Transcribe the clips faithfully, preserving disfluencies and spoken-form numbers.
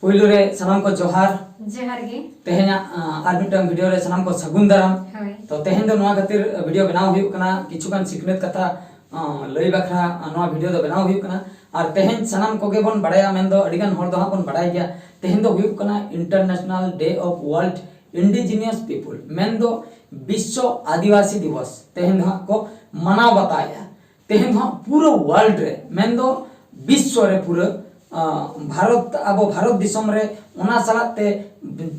ᱯᱩᱭᱞᱩ ᱨᱮ ᱥᱟᱱᱟᱢ ᱠᱚ ᱡᱚᱦᱟᱨ᱾ ᱡᱚᱦᱟᱨ ᱜᱮ᱾ ᱛᱮᱦᱮᱧᱟᱜ ᱟᱨ ᱢᱤᱫᱴᱟᱝ ᱵᱷᱤᱰᱤᱭᱳ ᱨᱮ ᱥᱟᱱᱟᱢ ᱠᱚ ᱥᱟᱹᱜᱩᱱ ᱫᱟᱨᱟᱢ᱾ ᱛᱚ ᱛᱮᱦᱮᱧ ᱫᱚ ᱱᱚᱣᱟ ᱠᱷᱟᱹᱛᱤᱨ ᱵᱷᱤᱰᱤᱭᱳ ᱵᱮᱱᱟᱣ ᱦᱩᱭᱩᱜ ᱠᱟᱱᱟ, ᱠᱤᱪᱷᱩᱜᱟᱱ ᱥᱤᱠᱷᱱᱟᱹᱛ ᱠᱟᱛᱷᱟ ᱞᱟᱹᱭ ᱵᱟᱠᱷᱨᱟ ᱱᱚᱣᱟ ᱵᱷᱤᱰᱤᱭᱳ ᱫᱚ ᱵᱮᱱᱟᱣ ᱦᱩᱭᱩᱜ ᱠᱟᱱᱟ᱾ ᱟᱨ ᱛᱮᱦᱮᱧ ᱥᱟᱱᱟᱢ ᱠᱚᱜᱮ ᱵᱚᱱ ᱵᱟᱲᱟᱭᱟ, ᱢᱮᱱᱫᱚ ᱟᱹᱰᱤᱜᱟᱱ ᱦᱚᱲ ᱫᱚ ᱦᱟᱸᱜ ᱵᱚᱱ ᱵᱟᱲᱟᱭ ᱜᱮᱭᱟ, ᱛᱮᱦᱮᱧ ᱫᱚ ᱦᱩᱭᱩᱜ ᱠᱟᱱᱟ International Day of World Indigenous People, ᱢᱮᱱᱫᱚ ᱵᱤᱥᱥᱚ ᱟᱹᱫᱤᱵᱟᱹᱥᱤ ᱫᱤᱵᱚᱥ ᱛᱮᱦᱮᱧ ᱫᱚ ᱦᱟᱸᱜ ᱠᱚ ᱢᱟᱱᱟᱣ ᱵᱟᱛᱟᱣᱮᱫᱼᱟ᱾ ᱛᱮᱦᱮᱧ ᱫᱚ ᱦᱟᱸᱜ ᱯᱩᱨᱟᱹ ᱣᱟᱨᱞᱰ ᱨᱮ, ᱢᱮᱱᱫᱚ ᱵᱤᱥᱥᱚ ᱨᱮ ᱯᱩᱨᱟᱹ ᱵᱷᱟᱨᱚᱛ, ᱟᱵᱚ ᱵᱷᱟᱨᱚᱛ ᱫᱤᱥᱚᱢ ᱨᱮ, ᱚᱱᱟ ᱥᱟᱞᱟᱜ ᱛᱮ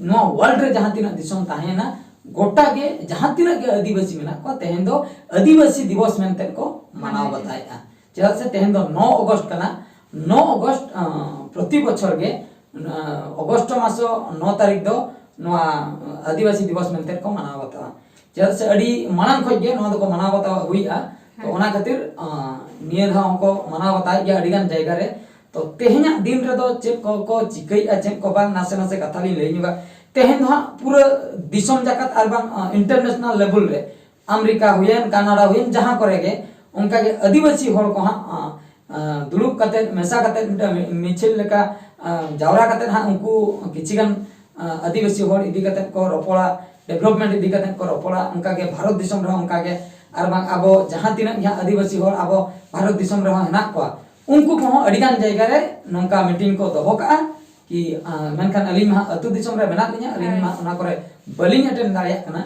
ᱱᱚᱣᱟ ᱣᱟᱨᱞᱰ ᱨᱮ ᱡᱟᱦᱟᱸ ᱛᱤᱱᱟᱹᱜ ᱫᱤᱥᱚᱢ ᱛᱟᱦᱮᱸᱭᱮᱱᱟ, ᱜᱚᱴᱟ ᱜᱮ ᱡᱟᱦᱟᱸ ᱛᱤᱱᱟᱹᱜ ᱜᱮ ᱟᱹᱫᱤᱵᱟᱹᱥᱤ ᱢᱮᱱᱟᱜ ᱠᱚᱣᱟ, ᱛᱮᱦᱮᱧ ᱫᱚ ᱟᱹᱫᱤᱵᱟᱹᱥᱤ ᱫᱤᱵᱚᱥ ᱢᱮᱱᱛᱮ ᱠᱚ ᱢᱟᱱᱟᱣ ᱵᱟᱛᱟᱣᱮᱫᱼᱟ᱾ ᱪᱮᱫᱟᱜ ᱥᱮ ᱛᱮᱦᱮᱧ ᱫᱚ ᱱᱚ ᱚᱜᱚᱥᱴ ᱠᱟᱱᱟ᱾ ᱱᱚ ᱚᱜᱚᱥᱴ ᱯᱨᱚᱛᱤ ᱵᱚᱪᱷᱚᱨ ᱜᱮ ᱚᱜᱚᱥᱴ ᱢᱟᱥ ᱱᱚ ᱛᱟᱹᱨᱤᱠᱷ ᱫᱚ ᱱᱚᱣᱟ ᱟᱹᱫᱤᱵᱟᱹᱥᱤ ᱫᱤᱵᱚᱥ ᱢᱮᱱᱛᱮ ᱠᱚ ᱢᱟᱱᱟᱣ ᱵᱟᱛᱟᱣᱟ᱾ ᱪᱮᱫᱟᱜ ᱥᱮ ᱟᱹᱰᱤ ᱢᱟᱲᱟᱝ ᱠᱷᱚᱱ ᱜᱮ ᱱᱚᱣᱟ ᱫᱚᱠᱚ ᱢᱟᱱᱟᱣ ᱵᱟᱛᱟᱣ ᱟᱹᱜᱩᱭᱮᱫᱼᱟ᱾ ᱛᱚ ᱚᱱᱟ ᱠᱷᱟᱹᱛᱤᱨ ᱱᱤᱭᱟᱹ ᱫᱷᱟᱣ ᱦᱚᱸᱠᱚ ᱢᱟᱱᱟᱣ ᱵᱟᱛᱟᱣᱮᱫ ᱜᱮᱭᱟ ᱟᱹᱰᱤ ᱜᱟᱱ ᱡᱟᱭᱜᱟ ᱨᱮ᱾ ᱛᱚ ᱛᱮᱦᱮᱧᱟᱜ ᱫᱤᱱ ᱨᱮᱫᱚ ᱪᱮᱫ ᱠᱚ ᱠᱚ ᱪᱤᱠᱟᱹᱭᱮᱫᱼᱟ, ᱪᱮᱫ ᱠᱚ ᱵᱟᱝ, ᱱᱟᱥᱮ ᱱᱟᱥᱮ ᱠᱟᱛᱷᱟ ᱞᱤᱧ ᱞᱟᱹᱭ ᱧᱚᱜᱟ᱾ ᱛᱮᱦᱮᱧ ᱫᱚ ᱦᱟᱸᱜ ᱯᱩᱨᱟᱹ ᱫᱤᱥᱚᱢ ᱡᱟᱠᱟᱛ ᱟᱨ ᱵᱟᱝ ᱤᱱᱴᱟᱨᱱᱮᱥᱱᱟᱞ ᱞᱮᱵᱮᱞ ᱨᱮ, ᱟᱢᱮᱨᱤᱠᱟ ᱦᱩᱭᱮᱱ, ᱠᱟᱱᱟᱰᱟ ᱦᱩᱭᱮᱱ, ᱡᱟᱦᱟᱸ ᱠᱚᱨᱮ ᱜᱮ ᱚᱱᱠᱟᱜᱮ ᱟᱹᱫᱤᱵᱟᱹᱥᱤ ᱦᱚᱲ ᱠᱚ ᱦᱟᱸᱜ ᱫᱩᱲᱩᱵ ᱠᱟᱛᱮ, ᱢᱮᱥᱟ ᱠᱟᱛᱮ, ᱢᱤᱫᱴᱟᱝ ᱢᱤᱪᱷᱤᱞ ᱞᱮᱠᱟ ᱡᱟᱣᱨᱟ ᱠᱟᱛᱮ ᱦᱟᱸᱜ ᱩᱱᱠᱩ ᱠᱤᱪᱷᱤ ᱜᱟᱱ ᱟᱹᱫᱤᱵᱟᱹᱥᱤ ᱦᱚᱲ ᱤᱫᱤ ᱠᱟᱛᱮ ᱠᱚ ᱨᱚᱯᱚᱲᱟ, ᱰᱮᱵᱷᱞᱚᱯᱢᱮᱱᱴ ᱤᱫᱤ ᱠᱟᱛᱮ ᱠᱚ ᱨᱚᱯᱚᱲᱟ᱾ ᱚᱱᱠᱟᱜᱮ ᱵᱷᱟᱨᱚᱛ ᱫᱤᱥᱚᱢ ᱨᱮᱦᱚᱸ ᱚᱱᱠᱟᱜᱮ, ᱟᱨ ᱵᱟᱝ ᱟᱵᱚ ᱡᱟᱦᱟᱸ ᱛᱤᱱᱟᱹᱜ ᱜᱮ ᱦᱟᱸᱜ ᱟᱹᱫᱤᱵᱟᱹᱥᱤ ᱦᱚᱲ ᱟᱵᱚ ᱵᱷᱟᱨᱚᱛ ᱫᱤᱥᱚᱢ ᱨᱮᱦᱚᱸ ᱦᱮᱱᱟᱜ ᱠᱚᱣᱟ, ᱩᱱᱠᱩ ᱠᱚᱦᱚᱸ ᱟᱹᱰᱤ ᱜᱟᱱ ᱡᱟᱭᱜᱟ ᱨᱮ ᱱᱚᱝᱠᱟ ᱢᱤᱴᱤᱝ ᱠᱚ ᱫᱚᱦᱚ ᱠᱟᱜᱼᱟ᱾ ᱠᱤ ᱢᱮᱱᱠᱷᱟᱱ ᱟᱹᱞᱤᱧ ᱢᱟ ᱦᱟᱸᱜ ᱟᱹᱛᱩ ᱫᱤᱥᱚᱢ ᱨᱮ ᱢᱮᱱᱟᱜ ᱞᱤᱧᱟ, ᱟᱹᱞᱤᱧ ᱢᱟ ᱚᱱᱟ ᱠᱚᱨᱮ ᱵᱟᱹᱞᱤᱧ ᱮᱴᱮᱱ ᱫᱟᱲᱮᱭᱟᱜ ᱠᱟᱱᱟ᱾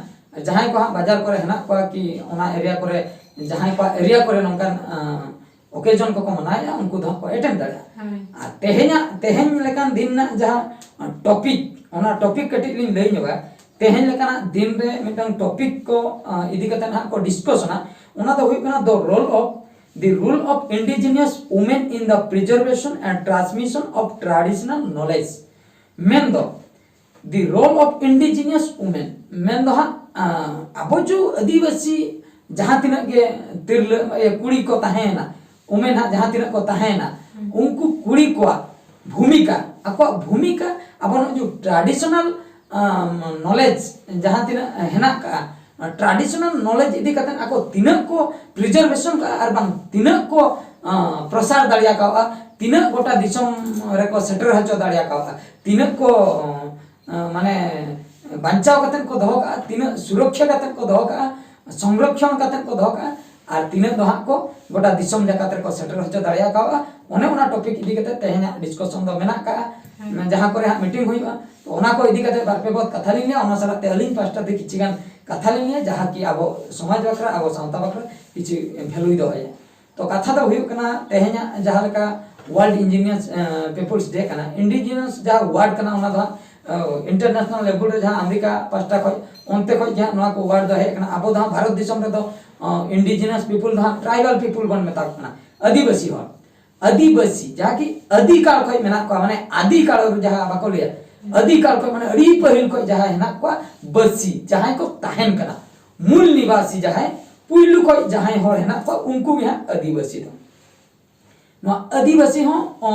ᱡᱟᱦᱟᱸᱭ ᱠᱚ ᱦᱟᱸᱜ ᱵᱟᱡᱟᱨ ᱠᱚᱨᱮ ᱦᱮᱱᱟᱜ ᱠᱚᱣᱟ, ᱠᱤ ᱚᱱᱟ ᱮᱨᱤᱭᱟ ᱠᱚᱨᱮ, ᱡᱟᱦᱟᱸᱭ ᱠᱚᱣᱟᱜ ᱮᱨᱤᱭᱟ ᱠᱚᱨᱮ ᱱᱚᱝᱠᱟᱱ ᱚᱠᱮᱡᱚᱱ ᱠᱚᱠᱚ ᱢᱟᱱᱟᱣᱮᱫᱼᱟ, ᱩᱱᱠᱩ ᱫᱚ ᱦᱟᱸᱜ ᱠᱚ ᱮᱴᱮᱱ ᱫᱟᱲᱮᱭᱟᱜᱼᱟ᱾ ᱟᱨ ᱛᱮᱦᱮᱧᱟᱜ, ᱛᱮᱦᱮᱧ ᱞᱮᱠᱟᱱ ᱫᱤᱱ ᱨᱮᱱᱟᱜ ᱡᱟᱦᱟᱸ ᱴᱚᱯᱤᱠ, ᱚᱱᱟ ᱴᱚᱯᱤᱠ ᱠᱟᱹᱴᱤᱡ ᱞᱤᱧ ᱞᱟᱹᱭ ᱧᱚᱜᱟ᱾ ᱛᱮᱦᱮᱧ ᱞᱮᱠᱟᱱᱟᱜ ᱫᱤᱱ ᱨᱮ ᱢᱤᱫᱴᱟᱝ ᱴᱚᱯᱤᱠ ᱠᱚ ᱤᱫᱤ ᱠᱟᱛᱮ ᱦᱟᱸᱜ ᱠᱚ ᱰᱤᱥᱠᱟᱥᱚᱱᱟ᱾ ᱚᱱᱟ ᱫᱚ ᱦᱩᱭᱩᱜ ᱠᱟᱱᱟ the role of the role of indigenous women in the preservation and transmission of traditional knowledge᱾ ᱢᱮᱱᱫᱚ the role of indigenous women, ᱢᱮᱱᱫᱚ ᱦᱟᱸᱜ ᱟᱵᱚ ᱡᱚ ᱟᱹᱫᱤᱵᱟᱹᱥᱤ ᱡᱟᱦᱟᱸ ᱛᱤᱱᱟᱹᱜ ᱜᱮ ᱛᱤᱨᱞᱟᱹ ᱠᱩᱲᱤ ᱠᱚ ᱛᱟᱦᱮᱸᱭᱮᱱᱟ, ᱩᱢᱮᱱ ᱦᱟᱸᱜ ᱡᱟᱦᱟᱸ ᱛᱤᱱᱟᱹᱜ ᱠᱚ ᱛᱟᱦᱮᱸᱭᱮᱱᱟ, ᱩᱱᱠᱩ ᱠᱩᱲᱤ ᱠᱚᱣᱟᱜ ᱵᱷᱩᱢᱤᱠᱟ, ᱟᱠᱚᱣᱟᱜ ᱵᱷᱩᱢᱤᱠᱟ ᱟᱵᱚ ᱱᱚᱜᱼᱚᱭ ᱡᱮ traditional knowledge ᱡᱟᱦᱟᱸ ᱛᱤᱱᱟᱹᱜ ᱦᱮᱱᱟᱜ ᱠᱟᱜᱼᱟ, traditional knowledge ᱤᱫᱤ ᱠᱟᱛᱮ ᱟᱠᱚ ᱛᱤᱱᱟᱹᱜ ᱠᱚ ᱯᱨᱤᱡᱟᱨᱵᱷᱮᱥᱚᱱ ᱠᱟᱜᱼᱟ ᱟᱨ ᱵᱟᱝ ᱛᱤᱱᱟᱹᱜ ᱠᱚ ᱟᱸ, ᱯᱨᱚᱥᱟᱨ ᱫᱟᱲᱮ ᱟᱠᱟᱣᱟ, ᱛᱤᱱᱟᱹᱜ ᱜᱚᱴᱟ ᱫᱤᱥᱚᱢ ᱨᱮᱠᱚ ᱥᱮᱴᱮᱨ ᱦᱚᱪᱚ ᱫᱟᱲᱮ ᱟᱠᱟᱣᱟ, ᱛᱤᱱᱟᱹᱜ ᱠᱚ, ᱟᱸ, ᱢᱟᱱᱮ ᱵᱟᱧᱪᱟᱣ ᱠᱟᱛᱮ ᱠᱚ ᱫᱚᱦᱚ ᱠᱟᱜᱼᱟ, ᱛᱤᱱᱟᱹᱜ ᱥᱩᱨᱚᱠᱷᱟ ᱠᱟᱛᱮ ᱠᱚ ᱫᱚᱦᱚ ᱠᱟᱜᱼᱟ, ᱥᱚᱝᱨᱚᱠᱷᱚᱱ ᱠᱟᱛᱮ ᱠᱚ ᱫᱚᱦᱚ ᱠᱟᱜᱼᱟ, ᱟᱨ ᱛᱤᱱᱟᱹᱜ ᱫᱚ ᱦᱟᱸᱜ ᱠᱚ ᱜᱚᱴᱟ ᱫᱤᱥᱚᱢ ᱡᱟᱠᱟᱛ ᱨᱮᱠᱚ ᱥᱮᱴᱮᱨ ᱦᱚᱪᱚ ᱫᱟᱲᱮ ᱟᱠᱟᱣᱟ᱾ ᱚᱱᱮ ᱚᱱᱟ ᱴᱚᱯᱤᱠ ᱤᱫᱤ ᱠᱟᱛᱮ ᱛᱮᱦᱮᱧᱟᱜ ᱰᱤᱥᱠᱟᱥᱚᱱ ᱫᱚ ᱢᱮᱱᱟᱜ ᱠᱟᱜᱼᱟ᱾ ᱦᱮᱸ᱾ ᱡᱟᱦᱟᱸ ᱠᱚᱨᱮ ᱦᱟᱸᱜ ᱢᱤᱴᱤᱝ ᱦᱩᱭᱩᱜᱼᱟ, ᱛᱚ ᱚᱱᱟ ᱠᱚ ᱤᱫᱤ ᱠᱟᱛᱮ ᱵᱟᱨ ᱯᱮ ᱵᱚᱫ ᱠᱟᱛᱷᱟ ᱞᱤᱧ ᱞᱟᱹᱭᱟ, ᱚᱱᱟ ᱥᱟᱞᱟᱜ ᱛᱮ ᱟᱹᱞᱤᱧ ᱯᱟᱥᱴᱟ ᱛᱮ ᱠᱤᱪᱷᱤ ᱜᱟᱱ ᱠᱟᱛᱷᱟ ᱞᱤᱧ ᱞᱟᱹᱭᱟ, ᱡᱟᱦᱟᱸ ᱠᱤ ᱟᱵᱚ ᱥᱚᱢᱟᱡᱽ ᱵᱟᱠᱷᱨᱟ, ᱟᱵᱚ ᱥᱟᱶᱛᱟ ᱵᱟᱠᱷᱨᱟ ᱠᱤᱪᱷᱩ ᱵᱷᱮᱞᱩᱭ ᱫᱚᱦᱚᱭᱟ᱾ ᱛᱚ ᱠᱟᱛᱷᱟ ᱫᱚ ᱦᱩᱭᱩᱜ ᱠᱟᱱᱟ, ᱛᱮᱦᱮᱧᱟᱜ ᱡᱟᱦᱟᱸ ᱞᱮᱠᱟ World Indigenous, ᱮᱸ, People's Day ᱠᱟᱱᱟ, indigenous ᱡᱟᱦᱟᱸ word ᱠᱟᱱᱟ, ᱚᱱᱟ ᱫᱚ ᱦᱟᱸᱜ, ᱮᱸ, international level ᱨᱮ ᱡᱟᱦᱟᱸ ᱟᱢᱮᱨᱤᱠᱟ ᱯᱟᱥᱴᱟ ᱠᱷᱚᱡ, ᱚᱱᱛᱮ ᱠᱷᱚᱡ ᱜᱮ ᱦᱟᱸᱜ ᱱᱚᱣᱟ ᱠᱚ word ᱫᱚ ᱦᱮᱡ ᱠᱟᱱᱟ᱾ ᱟᱵᱚ ᱫᱚ ᱦᱟᱸᱜ ᱵᱷᱟᱨᱚᱛ ᱫᱤᱥᱚᱢ ᱨᱮᱫᱚ, ᱮᱸ, indigenous people ᱫᱚ ᱦᱟᱸᱜ tribal people ᱵᱚᱱ ᱢᱮᱛᱟ ᱠᱚ ᱠᱟᱱᱟ, ᱟᱹᱫᱤᱵᱟᱹᱥᱤ ᱦᱚᱲ᱾ ᱟᱹᱫᱤᱵᱟᱹᱥᱤ, ᱡᱟᱦᱟᱸ ᱠᱤ ᱟᱹᱫᱤ ᱠᱟᱞ ᱠᱷᱚᱡ ᱢᱮᱱᱟᱜ ᱠᱚᱣᱟ, ᱢᱟᱱᱮ ᱟᱹᱫᱤ ᱠᱟᱞ ᱨᱮ ᱡᱟᱦᱟᱸ ᱵᱟᱠᱚ ᱞᱟᱹᱭᱟ, ᱟᱹᱫᱤ ᱠᱟᱞ ᱠᱷᱚᱡ, ᱢᱟᱱᱮ ᱟᱹᱰᱤ ᱯᱟᱹᱦᱤᱞ ᱠᱷᱚᱡ ᱡᱟᱦᱟᱸᱭ ᱦᱮᱱᱟᱜ ᱠᱚᱣᱟ, ᱵᱟᱹᱥᱤ, ᱡᱟᱦᱟᱸᱭ ᱠᱚ ᱛᱟᱦᱮᱱ ᱠᱟᱱᱟ, ᱢᱩᱞ ᱱᱤᱵᱟᱥᱤ, ᱡᱟᱦᱟᱸᱭ ᱯᱩᱭᱞᱩ ᱠᱷᱚᱡ ᱡᱟᱦᱟᱸᱭ ᱦᱚᱲ ᱦᱮᱱᱟᱜ ᱠᱚᱣᱟ, ᱩᱱᱠᱩ ᱜᱮ ᱦᱟᱸᱜ ᱟᱹᱫᱤᱵᱟᱹᱥᱤ ᱫᱚ᱾ ᱱᱚᱣᱟ ᱟᱹᱫᱤᱵᱟᱹᱥᱤ ᱦᱚᱸ, ᱚ,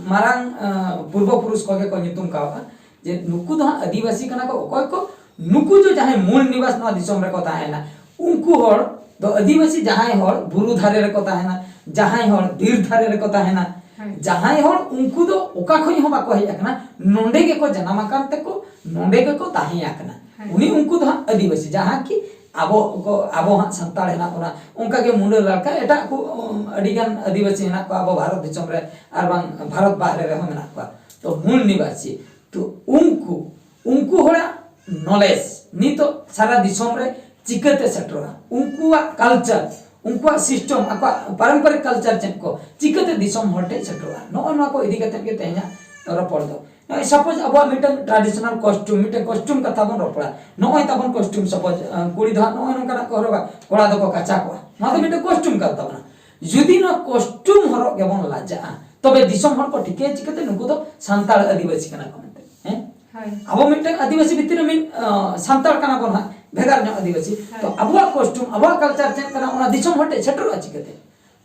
ᱢᱟᱨᱟᱝ, ᱚ, ᱯᱩᱨᱵᱚ ᱯᱩᱨᱩᱥ ᱠᱚᱜᱮ ᱠᱚ ᱧᱩᱛᱩᱢ ᱠᱟᱣᱟ ᱡᱮ ᱱᱩᱠᱩ ᱫᱚ ᱦᱟᱸᱜ ᱟᱹᱫᱤᱵᱟᱹᱥᱤ ᱠᱟᱱᱟ ᱠᱚ᱾ ᱚᱠᱚᱭ ᱠᱚ? ᱱᱩᱠᱩ ᱫᱚ ᱡᱟᱦᱟᱸᱭ ᱢᱩᱞ ᱱᱤᱵᱟᱥ ᱱᱚᱣᱟ ᱫᱤᱥᱚᱢ ᱨᱮᱠᱚ ᱛᱟᱦᱮᱱᱟ, ᱩᱱᱠᱩ ᱦᱚᱲ ᱫᱚ ᱟᱹᱫᱤᱵᱟᱹᱥᱤ, ᱡᱟᱦᱟᱸᱭ ᱦᱚᱲ ᱵᱩᱨᱩ ᱫᱷᱟᱨᱮ ᱨᱮᱠᱚ ᱛᱟᱦᱮᱱᱟ, ᱡᱟᱦᱟᱸᱭ ᱦᱚᱲ ᱵᱤᱨ ᱫᱷᱟᱨᱮ ᱨᱮᱠᱚ ᱛᱟᱦᱮᱱᱟ, ᱦᱳᱭ᱾ ᱡᱟᱦᱟᱸᱭ ᱦᱚᱲ ᱩᱱᱠᱩ ᱫᱚ ᱚᱠᱟ ᱠᱷᱚᱱ ᱦᱚᱸ ᱵᱟᱠᱚ ᱦᱮᱡ ᱟᱠᱟᱱᱟ, ᱱᱚᱰᱮ ᱜᱮᱠᱚ ᱡᱟᱱᱟᱢ ᱟᱠᱟᱱ ᱛᱮᱠᱚ ᱱᱚᱰᱮ ᱜᱮᱠᱚ ᱛᱟᱦᱮᱸ ᱟᱠᱟᱱᱟ᱾ ᱦᱳᱭ᱾ ᱩᱱᱤ, ᱩᱱᱠᱩ ᱫᱚ ᱦᱟᱸᱜ ᱟᱹᱫᱤᱵᱟᱹᱥᱤ, ᱡᱟᱦᱟᱸ ᱠᱤ ᱟᱵᱚ ᱠᱚ, ᱟᱵᱚ ᱦᱟᱸᱜ ᱥᱟᱱᱛᱟᱲ ᱦᱮᱱᱟᱜ ᱵᱚᱱᱟ, ᱚᱱᱠᱟ ᱜᱮ ᱢᱩᱸᱰᱟᱹ ᱞᱟᱲᱠᱟ, ᱮᱴᱟᱜ ᱠᱚ, ᱩᱢ, ᱟᱹᱰᱤ ᱜᱟᱱ ᱟᱹᱫᱤᱵᱟᱹᱥᱤ ᱦᱮᱱᱟᱜ ᱠᱚᱣᱟ ᱟᱵᱚ ᱵᱷᱟᱨᱚᱛ ᱫᱤᱥᱚᱢ ᱨᱮ, ᱟᱨ ᱵᱟᱝ ᱵᱷᱟᱨᱚᱛ ᱵᱟᱦᱨᱮ ᱨᱮᱦᱚᱸ ᱢᱮᱱᱟᱜ ᱠᱚᱣᱟ᱾ ᱛᱚ ᱢᱩᱞ ᱱᱤᱵᱟᱥᱤ, ᱛᱚ ᱩᱱᱠᱩ, ᱩᱱᱠᱩ ᱦᱚᱲᱟᱜ knowledge ᱱᱤᱛᱚᱜ ᱥᱟᱨᱟ ᱫᱤᱥᱚᱢ ᱨᱮ ᱪᱤᱠᱟᱹᱛᱮ ᱥᱮᱴᱮᱨᱚᱜᱼᱟ, ᱩᱱᱠᱩᱣᱟᱜ culture, ᱩᱱᱠᱩᱣᱟᱜ system, ᱟᱠᱚᱣᱟᱜ ᱯᱟᱨᱚᱢᱯᱚᱨᱤᱠ culture ᱪᱮᱫ ᱠᱚ, ᱪᱤᱠᱟᱹᱛᱮ ᱫᱤᱥᱚᱢ ᱦᱚᱲ ᱴᱷᱮᱱ ᱥᱮᱴᱮᱨᱚᱜᱼᱟ, ᱱᱚᱜᱼᱚ ᱱᱚᱣᱟ ᱠᱚ ᱤᱫᱤ ᱠᱟᱛᱮ ᱜᱮ ᱛᱮᱦᱮᱧᱟᱜ ᱨᱚᱯᱚᱲ ᱫᱚ᱾ ᱱᱚᱜᱼᱚᱭ suppose ᱟᱵᱚᱣᱟᱜ ᱢᱤᱫᱴᱟᱝ traditional costume, ᱢᱤᱫᱴᱟᱝ costume ᱠᱟᱛᱷᱟ ᱵᱚᱱ ᱨᱚᱯᱚᱲᱟ᱾ ᱱᱚᱜᱼᱚᱭ ᱛᱟᱵᱚᱱ costume, suppose, ᱟᱸ, ᱠᱩᱲᱤ ᱫᱚ ᱦᱟᱸᱜ ᱱᱚᱜᱼᱚᱭ ᱱᱚᱝᱠᱟᱱᱟᱜ ᱠᱚ ᱦᱚᱨᱚᱜᱟ, ᱠᱚᱲᱟ ᱫᱚᱠᱚ ᱠᱟᱪᱟ ᱠᱚᱜᱼᱟ᱾ ᱱᱚᱣᱟ ᱫᱚ ᱢᱤᱫᱴᱟᱝ costume ᱠᱟᱱ ᱛᱟᱵᱚᱱᱟ᱾ ᱡᱩᱫᱤ ᱱᱚᱣᱟ costume ᱦᱚᱨᱚᱜ ᱜᱮᱵᱚᱱ ᱞᱟᱡᱟᱜᱼᱟ, ᱛᱚᱵᱮ ᱫᱤᱥᱚᱢ ᱦᱚᱲ ᱠᱚ ᱴᱷᱤᱠᱟᱹᱭᱟ ᱪᱤᱠᱟᱹᱛᱮ ᱱᱩᱠᱩ ᱫᱚ ᱥᱟᱱᱛᱟᱲ ᱟᱹᱫᱤᱵᱟᱹᱥᱤ ᱠᱟᱱᱟ ᱠᱚ ᱢᱮᱱᱛᱮ? ᱦᱮᱸ? ᱦᱳᱭ᱾ ᱟᱵᱚ ᱢᱤᱫᱴᱟᱝ ᱟᱹᱫᱤᱵᱟᱹᱥᱤ ᱵᱷᱤᱛᱤᱨ ᱨᱮ ᱢᱤᱫ, ᱟᱸ, ᱥᱟᱱᱛᱟᱲ ᱠᱟᱱᱟ ᱵᱚᱱ ᱦᱟᱸᱜ, ᱵᱷᱮᱜᱟᱨ ᱧᱚᱜ ᱟᱹᱫᱤᱵᱟᱹᱥᱤ᱾ ᱦᱳᱭ᱾ ᱛᱚ ᱟᱵᱚᱣᱟᱜ costume, ᱟᱵᱚᱣᱟᱜ culture ᱪᱮᱫ ᱠᱟᱱᱟ, ᱚᱱᱟ ᱫᱤᱥᱚᱢ ᱦᱚᱲ ᱴᱷᱮᱱ ᱥᱮᱴᱮᱨᱚᱜᱼᱟ ᱪᱤᱠᱟᱹᱛᱮ?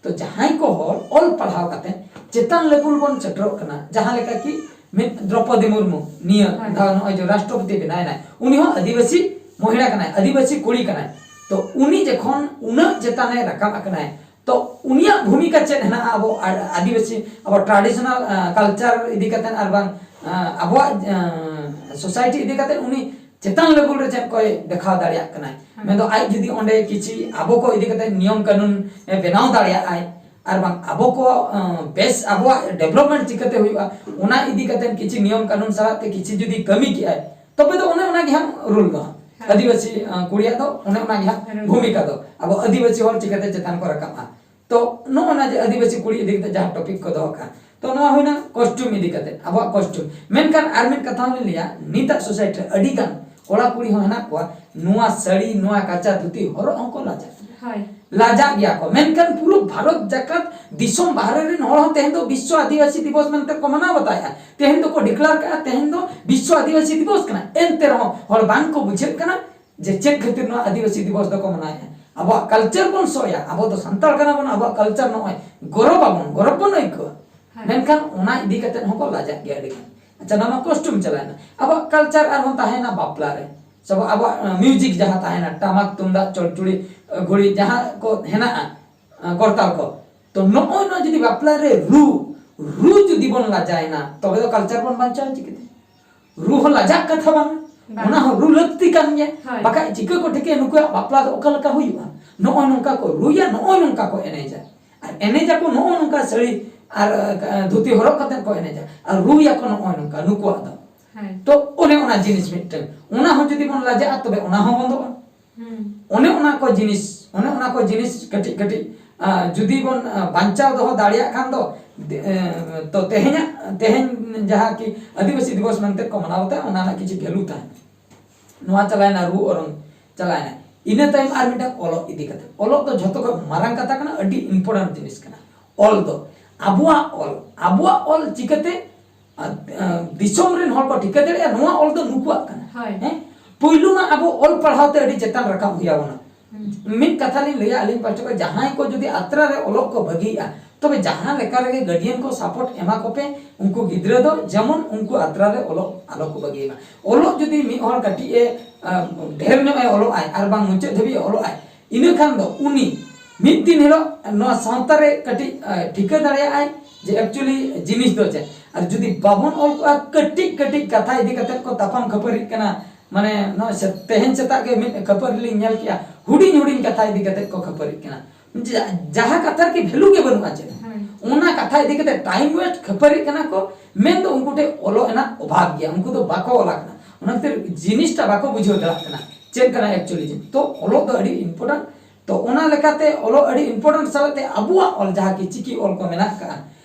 ᱛᱚ ᱡᱟᱦᱟᱸᱭ ᱠᱚ ᱦᱚᱲ ᱚᱞ ᱯᱟᱲᱦᱟᱣ ᱠᱟᱛᱮ ᱪᱮᱛᱟᱱ level ᱵᱚᱱ ᱥᱮᱴᱮᱨᱚᱜ ᱠᱟᱱᱟ, ᱡᱟᱦᱟᱸ ᱞᱮᱠᱟ ᱠᱤ ᱢᱤᱫ ᱫᱨᱚᱯᱚᱫᱤ ᱢᱩᱨᱢᱩ ᱱᱤᱭᱟᱹ ᱦᱳᱭ᱾ ᱫᱷᱟᱣ ᱱᱚᱜᱼᱚᱭ ᱡᱮ ᱨᱟᱥᱴᱨᱚᱯᱚᱛᱤ ᱵᱮᱱᱟᱣ ᱮᱱᱟᱭ, ᱩᱱᱤ ᱦᱚᱸ ᱟᱹᱫᱤᱵᱟᱹᱥᱤ ᱢᱚᱦᱤᱞᱟ ᱠᱟᱱᱟᱭ, ᱟᱹᱫᱤᱵᱟᱹᱥᱤ ᱠᱩᱲᱤ ᱠᱟᱱᱟᱭ᱾ ᱛᱚ ᱩᱱᱤ ᱡᱚᱠᱷᱚᱱ ᱩᱱᱟᱹᱜ ᱪᱮᱛᱟᱱ ᱮ ᱨᱟᱠᱟᱵ ᱟᱠᱟᱱᱟᱭ, ᱛᱚ ᱩᱱᱤᱭᱟᱜ ᱵᱷᱩᱢᱤᱠᱟ ᱪᱮᱫ ᱦᱮᱱᱟᱜᱼᱟ ᱟᱵᱚ ᱟ- ᱟᱹᱫᱤᱵᱟᱹᱥᱤ, ᱟᱵᱚ traditional culture ᱤᱫᱤ ᱠᱟᱛᱮ ᱟᱨ ᱵᱟᱝ ᱟ, ᱟᱵᱚᱣᱟᱜ society ᱤᱫᱤ ᱠᱟᱛᱮ ᱩᱱᱤ ᱪᱮᱛᱟᱱ level ᱨᱮ ᱪᱮᱫ ᱠᱚᱭ ᱫᱮᱠᱷᱟᱣ ᱫᱟᱲᱮᱭᱟᱜ ᱠᱟᱱᱟᱭ? ᱦᱮᱸ᱾ ᱢᱮᱱᱫᱚ ᱟᱡ ᱡᱩᱫᱤ ᱚᱸᱰᱮ ᱠᱤᱪᱷᱤ ᱟᱵᱚ ᱠᱚ ᱤᱫᱤ ᱠᱟᱛᱮ ᱱᱤᱭᱚᱢ ᱠᱟᱹᱱᱩᱱ ᱮ ᱵᱮᱱᱟᱣ ᱫᱟᱲᱮᱭᱟᱜᱼᱟᱭ, ᱟᱨ ᱵᱟᱝ ᱟᱵᱚ ᱠᱚ ᱟ, ᱵᱮᱥ ᱟᱵᱚᱣᱟᱜ development ᱪᱤᱠᱟᱹᱛᱮ ᱦᱩᱭᱩᱜᱼᱟ, ᱚᱱᱟ ᱤᱫᱤ ᱠᱟᱛᱮ ᱠᱤᱪᱷᱤ ᱱᱤᱭᱚᱢ ᱠᱟᱹᱱᱩᱱ ᱥᱟᱞᱟᱜ ᱛᱮ ᱠᱤᱪᱷᱤ ᱡᱩᱫᱤ ᱠᱟᱹᱢᱤ ᱠᱮᱜᱼᱟᱭ, ᱛᱚᱵᱮ ᱫᱚ ᱚᱱᱮ ᱚᱱᱟ ᱜᱮ ᱦᱟᱸᱜ ᱨᱩᱞ ᱫᱚ ᱦᱟᱸᱜ᱾ ᱦᱮᱸ᱾ ᱟᱹᱫᱤᱵᱟᱹᱥᱤ ᱟ, ᱠᱩᱲᱤᱭᱟᱜ ᱫᱚ ᱚᱱᱮ ᱚᱱᱟ ᱜᱮ ᱦᱟᱸᱜ ᱨᱩᱞ᱾ ᱵᱷᱩᱢᱤᱠᱟ ᱫᱚ ᱟᱵᱚ ᱟᱹᱫᱤᱵᱟᱹᱥᱤ ᱦᱚᱲ ᱪᱤᱠᱟᱹᱛᱮ ᱪᱮᱛᱟᱱ ᱠᱚ ᱨᱟᱠᱟᱵᱼᱟ᱾ ᱛᱚ ᱱᱚᱜᱼᱚ ᱱᱟ ᱡᱮ ᱟᱹᱫᱤᱵᱟᱹᱥᱤ ᱠᱩᱲᱤ ᱤᱫᱤ ᱠᱟᱛᱮ ᱡᱟᱦᱟᱸ topic ᱠᱚ ᱫᱚᱦᱚ ᱠᱟᱜᱼᱟ, ᱛᱚ ᱱᱚᱣᱟ ᱦᱩᱭᱱᱟ costume ᱤᱫᱤ ᱠᱟᱛᱮ, ᱟᱵᱚᱣᱟᱜ costume᱾ ᱢᱮᱱᱠᱷᱟᱱ ᱟᱨ ᱢᱤᱫ ᱠᱟᱛᱷᱟ ᱦᱚᱸ ᱞᱤᱧ ᱞᱟᱹᱭᱟ, ᱱᱤᱛᱟᱜ society ᱨᱮ ᱟᱹᱰᱤ ᱜᱟᱱ ᱠᱚᱲᱟ ᱠᱩᱲᱤ ᱦᱚᱸ ᱦᱮᱱᱟᱜ ᱠᱚᱣᱟ, ᱱᱚᱣᱟ ᱥᱟᱹᱲᱤ, ᱱᱚᱣᱟ ᱠᱟᱪᱟ ᱫᱷᱩᱛᱤ ᱦᱚᱨᱚᱜ ᱦᱚᱸᱠᱚ ᱞᱟᱡᱟᱜ ᱜᱮᱭᱟ᱾ ᱦᱳᱭ᱾ ᱞᱟᱡᱟᱜ ᱜᱮᱭᱟ ᱠᱚ, ᱢᱮᱱᱠᱷᱟᱱ ᱯᱩᱨᱟᱹ ᱵᱷᱟᱨᱚᱛ ᱡᱟᱠᱟᱛ ᱫᱤᱥᱚᱢ ᱵᱟᱦᱨᱮ ᱨᱮᱱ ᱦᱚᱲ ᱦᱚᱸ ᱛᱮᱦᱮᱧ ᱫᱚ ᱵᱤᱥᱥᱚ ᱟᱹᱫᱤᱵᱟᱹᱥᱤ ᱫᱤᱵᱚᱥ ᱢᱮᱱᱛᱮ ᱠᱚ ᱢᱟᱱᱟᱣ ᱵᱟᱛᱟᱣᱮᱫᱼᱟ᱾ ᱛᱮᱦᱮᱧ ᱫᱚᱠᱚ declare ᱠᱟᱜᱼᱟ, ᱛᱮᱦᱮᱧ ᱫᱚ ᱵᱤᱥᱥᱚ ᱟᱹᱫᱤᱵᱟᱹᱥᱤ ᱫᱤᱵᱚᱥ ᱠᱟᱱᱟ᱾ ᱮᱱᱛᱮ ᱨᱮᱦᱚᱸ ᱦᱚᱲ ᱵᱟᱝ ᱠᱚ ᱵᱩᱡᱷᱟᱹᱜ ᱠᱟᱱᱟ ᱡᱮ ᱪᱮᱫ ᱠᱷᱟᱹᱛᱤᱨ ᱱᱚᱣᱟ ᱟᱹᱫᱤᱵᱟᱹᱥᱤ ᱫᱤᱵᱚᱥ ᱫᱚᱠᱚ ᱢᱟᱱᱟᱣᱮᱫᱼᱟ᱾ ᱟᱵᱚᱣᱟᱜ culture ᱵᱚᱱ ᱥᱚᱭᱟ, ᱟᱵᱚ ᱫᱚ ᱥᱟᱱᱛᱟᱲ ᱠᱟᱱᱟ ᱵᱚᱱ, ᱟᱵᱚᱣᱟᱜ culture ᱱᱚᱜᱼᱚᱭ ᱜᱚᱨᱚᱵ ᱟᱵᱚᱱ, ᱜᱚᱨᱚᱵ ᱵᱚᱱ ᱟᱹᱭᱠᱟᱹᱣᱟ᱾ ᱦᱮᱸ᱾ ᱢᱮᱱᱠᱷᱟᱱ ᱚᱱᱟ ᱤᱫᱤ ᱠᱟᱛᱮ ᱦᱚᱸᱠᱚ ᱞᱟᱡᱟᱜ ᱜᱮᱭᱟ ᱟᱹᱰᱤ ᱜᱟᱱ᱾ ᱟᱪᱪᱷᱟ, ᱱᱚᱣᱟ ᱢᱟ costume ᱪᱟᱞᱟᱣᱮᱱᱟ᱾ ᱟᱵᱚᱣᱟᱜ culture ᱟᱨᱦᱚᱸ ᱛᱟᱦᱮᱸᱭᱮᱱᱟ ᱵᱟᱯᱞᱟ ᱨᱮ, ᱥᱮ ᱟᱵᱚᱣᱟᱜ, ᱟᱵᱚᱣᱟᱜ music ᱡᱟᱦᱟᱸ ᱛᱟᱦᱮᱸᱭᱮᱱᱟ, ᱴᱟᱢᱟᱠ, ᱛᱩᱢᱫᱟᱜ, ᱪᱚᱲᱪᱩᱲᱤ, ᱜᱷᱩᱲᱤ, ᱡᱟᱦᱟᱸ ᱠᱚ ᱦᱮᱱᱟᱜᱼᱟ, ᱠᱚᱨᱛᱟᱞ ᱠᱚ, ᱛᱚ ᱱᱚᱜᱼᱚᱭ ᱱᱚᱣᱟ ᱡᱩᱫᱤ ᱵᱟᱯᱞᱟ ᱨᱮ ᱨᱩ, ᱨᱩ ᱡᱩᱫᱤ ᱵᱚᱱ ᱞᱟᱡᱟᱭᱮᱱᱟ, ᱛᱚᱵᱮ ᱫᱚ culture ᱵᱚᱱ ᱵᱟᱧᱪᱟᱣᱟ ᱪᱤᱠᱟᱹᱛᱮ? ᱨᱩ ᱦᱚᱸ ᱞᱟᱡᱟᱜ ᱠᱟᱛᱷᱟ ᱵᱟᱝ, ᱵᱟᱝ᱾ ᱚᱱᱟ ᱦᱚᱸ ᱨᱩ ᱞᱟᱹᱠᱛᱤ ᱠᱟᱱ ᱜᱮᱭᱟ᱾ ᱦᱳᱭ᱾ ᱵᱟᱠᱷᱟᱡ ᱪᱤᱠᱟᱹ ᱠᱚ ᱴᱷᱤᱠᱟᱹᱭᱟ ᱱᱩᱠᱩᱣᱟᱜ ᱵᱟᱯᱞᱟ ᱫᱚ ᱚᱠᱟ ᱞᱮᱠᱟ ᱦᱩᱭᱩᱜᱼᱟ? ᱱᱚᱜᱼᱚᱭ ᱱᱚᱝᱠᱟ ᱠᱚ ᱨᱩᱭᱟ, ᱱᱚᱜᱼᱚᱭ ᱱᱚᱝᱠᱟ ᱠᱚ ᱮᱱᱮᱡᱟ᱾ ᱟᱨ ᱮᱱᱮᱡᱟᱠᱚ ᱱᱚᱜᱼᱚᱭ ᱱᱚᱝᱠᱟ ᱥᱟᱹᱲᱤ ᱟᱨ, ᱟ, ᱫᱷᱩᱛᱤ ᱦᱚᱨᱚᱜ ᱠᱟᱛᱮ ᱠᱚ ᱮᱱᱮᱡᱟ᱾ ᱟᱨ ᱨᱩᱭᱟᱠᱚ ᱱᱚᱜᱼᱚᱭ ᱱᱚᱝᱠᱟ ᱱᱩᱠᱩᱣᱟᱜ ᱫᱚ᱾ ᱦᱳᱭ᱾ ᱛᱚ ᱚᱱᱮ ᱚᱱᱟ ᱡᱤᱱᱤᱥ ᱢᱤᱫᱴᱟᱝ, ᱚᱱᱟ ᱦᱚᱸ ᱡᱩᱫᱤ ᱵᱚᱱ ᱞᱟᱡᱟᱜᱼᱟ, ᱛᱚᱵᱮ ᱚᱱᱟ ᱦᱚᱸ ᱵᱚᱱᱫᱚᱜᱼᱟ᱾ ᱦᱩᱸ᱾ ᱚᱱᱮ ᱚᱱᱟ ᱠᱚ ᱡᱤᱱᱤᱥ, ᱚᱱᱮ ᱚᱱᱟ ᱠᱚ ᱡᱤᱱᱤᱥ ᱠᱟᱹᱴᱤᱡ ᱠᱟᱹᱴᱤᱡ, ᱟ, ᱡᱩᱫᱤ ᱵᱚᱱ, ᱟ, ᱵᱟᱧᱪᱟᱣ ᱫᱚᱦᱚ ᱫᱟᱲᱮᱭᱟᱜ ᱠᱷᱟᱱ ᱫᱚ, ᱫᱮ-, ᱮ, ᱛᱚ ᱛᱮᱦᱮᱧᱟᱜ, ᱛᱮᱦᱮᱧ ᱡᱟᱦᱟᱸ ᱠᱤ ᱟᱹᱫᱤᱵᱟᱹᱥᱤ ᱫᱤᱵᱚᱥ ᱢᱮᱱᱛᱮ ᱠᱚ ᱢᱟᱱᱟᱣ ᱛᱮ, ᱚᱱᱟ ᱨᱮᱱᱟᱜ ᱠᱤᱪᱷᱩ value ᱛᱟᱦᱮᱱᱟ᱾ ᱱᱚᱣᱟ ᱪᱟᱞᱟᱣᱮᱱᱟ ᱨᱩ ᱚᱨᱚᱝ ᱪᱟᱞᱟᱣᱮᱱᱟ᱾ ᱤᱱᱟᱹ ᱛᱟᱭᱚᱢ ᱟᱨ ᱢᱤᱫᱴᱟᱝ ᱚᱞᱚᱜ ᱤᱫᱤ ᱠᱟᱛᱮ᱾ ᱚᱞᱚᱜ ᱫᱚ ᱡᱷᱚᱛᱚ ᱠᱷᱚᱱ ᱢᱟᱨᱟᱝ ᱠᱟᱛᱷᱟ ᱠᱟᱱᱟ, ᱟᱹᱰᱤ important ᱡᱤᱱᱤᱥ ᱠᱟᱱᱟ᱾ ᱚᱞ ᱫᱚ, ᱟᱵᱚᱣᱟᱜ ᱚᱞ, ᱟᱵᱚᱣᱟᱜ ᱚᱞ ᱪᱤᱠᱟᱹᱛᱮ, ᱟ, ᱟ, ᱫᱤᱥᱚᱢ ᱨᱮᱱ ᱦᱚᱲ ᱠᱚ ᱴᱷᱤᱠᱟᱹ ᱫᱟᱲᱮᱭᱟᱜᱼᱟ ᱱᱚᱣᱟ ᱚᱞ ᱫᱚ ᱱᱩᱠᱩᱣᱟᱜ ᱠᱟᱱᱟ? ᱦᱳᱭ᱾ ᱦᱮᱸ? ᱯᱩᱭᱞᱩ ᱢᱟ ᱟᱵᱚ ᱚᱞ ᱯᱟᱲᱦᱟᱣ ᱛᱮ ᱟᱹᱰᱤ ᱪᱮᱛᱟᱱ ᱨᱟᱠᱟᱵ ᱦᱩᱭ ᱟᱵᱚᱱᱟ᱾ ᱦᱩᱸ᱾ ᱢᱤᱫ ᱠᱟᱛᱷᱟ ᱞᱤᱧ ᱞᱟᱹᱭᱟ ᱟᱹᱞᱤᱧ ᱯᱟᱦᱴᱟ ᱠᱷᱚᱱ, ᱡᱟᱦᱟᱸᱭ ᱠᱚ ᱡᱩᱫᱤ ᱟᱛᱨᱟ ᱨᱮ ᱚᱞᱚᱜ ᱠᱚ ᱵᱟᱹᱜᱤᱭᱮᱜᱼᱟ, ᱛᱚᱵᱮ ᱡᱟᱦᱟᱸ ᱞᱮᱠᱟ ᱨᱮᱜᱮ guardian ᱠᱚ support ᱮᱢᱟ ᱠᱚᱯᱮ, ᱩᱱᱠᱩ ᱜᱤᱫᱽᱨᱟᱹ ᱫᱚ ᱡᱮᱢᱚᱱ ᱩᱱᱠᱩ ᱟᱛᱨᱟ ᱨᱮ ᱚᱞᱚᱜ ᱟᱞᱚ ᱠᱚ ᱵᱟᱹᱜᱤᱭ ᱢᱟ᱾ ᱚᱞᱚᱜ ᱡᱩᱫᱤ ᱢᱤᱫ ᱦᱚᱲ ᱠᱟᱹᱴᱤᱡ ᱮ, ᱟ, ᱰᱷᱮᱨ ᱧᱚᱜ ᱮ ᱚᱞᱚᱜ ᱟᱭ ᱟᱨ ᱵᱟᱝ ᱢᱩᱪᱟᱹᱫ ᱫᱷᱟᱹᱵᱤᱡ ᱮ ᱚᱞᱚᱜ ᱟᱭ, ᱤᱱᱟᱹ ᱠᱷᱟᱱ ᱫᱚ ᱩᱱᱤ ᱢᱤᱫ ᱫᱤᱱ ᱦᱤᱞᱳᱜ ᱱᱚᱣᱟ ᱥᱟᱶᱛᱟ ᱨᱮ ᱠᱟᱹᱴᱤᱡ ᱴᱷᱤᱠᱟᱹ ᱫᱟᱲᱮᱭᱟᱜᱼᱟᱭ ᱡᱮ ᱮᱠᱪᱩᱭᱮᱞᱤ ᱡᱤᱱᱤᱥ ᱫᱚ ᱪᱮᱫ᱾ ᱟᱨ ᱡᱩᱫᱤ ᱵᱟᱵᱚᱱ ᱚᱞ ᱠᱚᱜᱼᱟ, ᱠᱟᱹᱴᱤᱡ ᱠᱟᱹᱴᱤᱡ ᱠᱟᱛᱷᱟ ᱤᱫᱤ ᱠᱟᱛᱮ ᱠᱚ ᱛᱟᱯᱟᱢ ᱠᱷᱟᱹᱯᱟᱹᱨᱤᱜ ᱠᱟᱱᱟ, ᱢᱟᱱᱮ ᱱᱚᱜᱼᱚᱭ ᱛᱮᱦᱮᱧ ᱥᱮᱛᱟᱜ ᱜᱮ ᱢᱤᱫ ᱠᱷᱟᱹᱯᱟᱹᱨᱤ ᱞᱤᱧ ᱧᱮᱞ ᱠᱮᱜᱼᱟ, ᱦᱩᱰᱤᱧ ᱦᱩᱰᱤᱧ ᱠᱟᱛᱷᱟ ᱤᱫᱤ ᱠᱟᱛᱮ ᱠᱚ ᱠᱷᱟᱹᱯᱟᱹᱨᱤᱜ ᱠᱟᱱᱟ, ᱡᱟᱦᱟᱸ ᱠᱟᱛᱷᱟ ᱨᱮᱜᱮ ᱵᱷᱮᱞᱩ ᱜᱮ ᱵᱟᱹᱱᱩᱜᱼᱟ ᱪᱮᱫ᱾ ᱚᱱᱟ ᱠᱟᱛᱷᱟ ᱤᱫᱤ ᱠᱟᱛᱮ ᱴᱟᱭᱤᱢ ᱣᱮᱥᱴ, ᱠᱷᱟᱹᱯᱟᱹᱨᱤᱜ ᱠᱟᱱᱟ ᱠᱚ᱾ ᱢᱮᱱᱫᱚ ᱩᱱᱠᱩ ᱴᱷᱮᱱ ᱚᱞᱚᱜ ᱨᱮᱱᱟᱜ ᱚᱵᱷᱟᱵᱽ ᱜᱮᱭᱟ, ᱩᱱᱠᱩ ᱫᱚ ᱵᱟᱠᱚ ᱚᱞ ᱟᱠᱟᱱᱟ, ᱚᱱᱟ ᱠᱷᱟᱹᱛᱤᱨ ᱡᱤᱱᱤᱥᱴᱟ ᱵᱟᱠᱚ ᱵᱩᱡᱷᱟᱹᱣ ᱫᱟᱲᱮᱭᱟᱜ ᱠᱟᱱᱟ ᱪᱮᱫ ᱠᱟᱱᱟ ᱮᱠᱪᱩᱭᱮᱞᱤ᱾ ᱛᱚ ᱚᱞᱚᱜ ᱫᱚ ᱟᱹᱰᱤ ᱤᱢᱯᱚᱨᱴᱮᱱᱴ᱾ ᱛᱚ ᱚᱱᱟ ᱞᱮᱠᱟᱛᱮ ᱚᱞᱚᱜ ᱟᱹᱰᱤ ᱤᱢᱯᱚᱨᱴᱮᱱᱴ ᱥᱟᱞᱟᱜ ᱛᱮ ᱟᱵᱚᱣᱟᱜ ᱚᱞ ᱡᱟᱦᱟᱸ ᱠᱤ ᱪᱤᱠᱤ ᱚᱞ ᱠᱚ ᱢᱮᱱᱟᱜ ᱠᱟᱜᱼᱟ,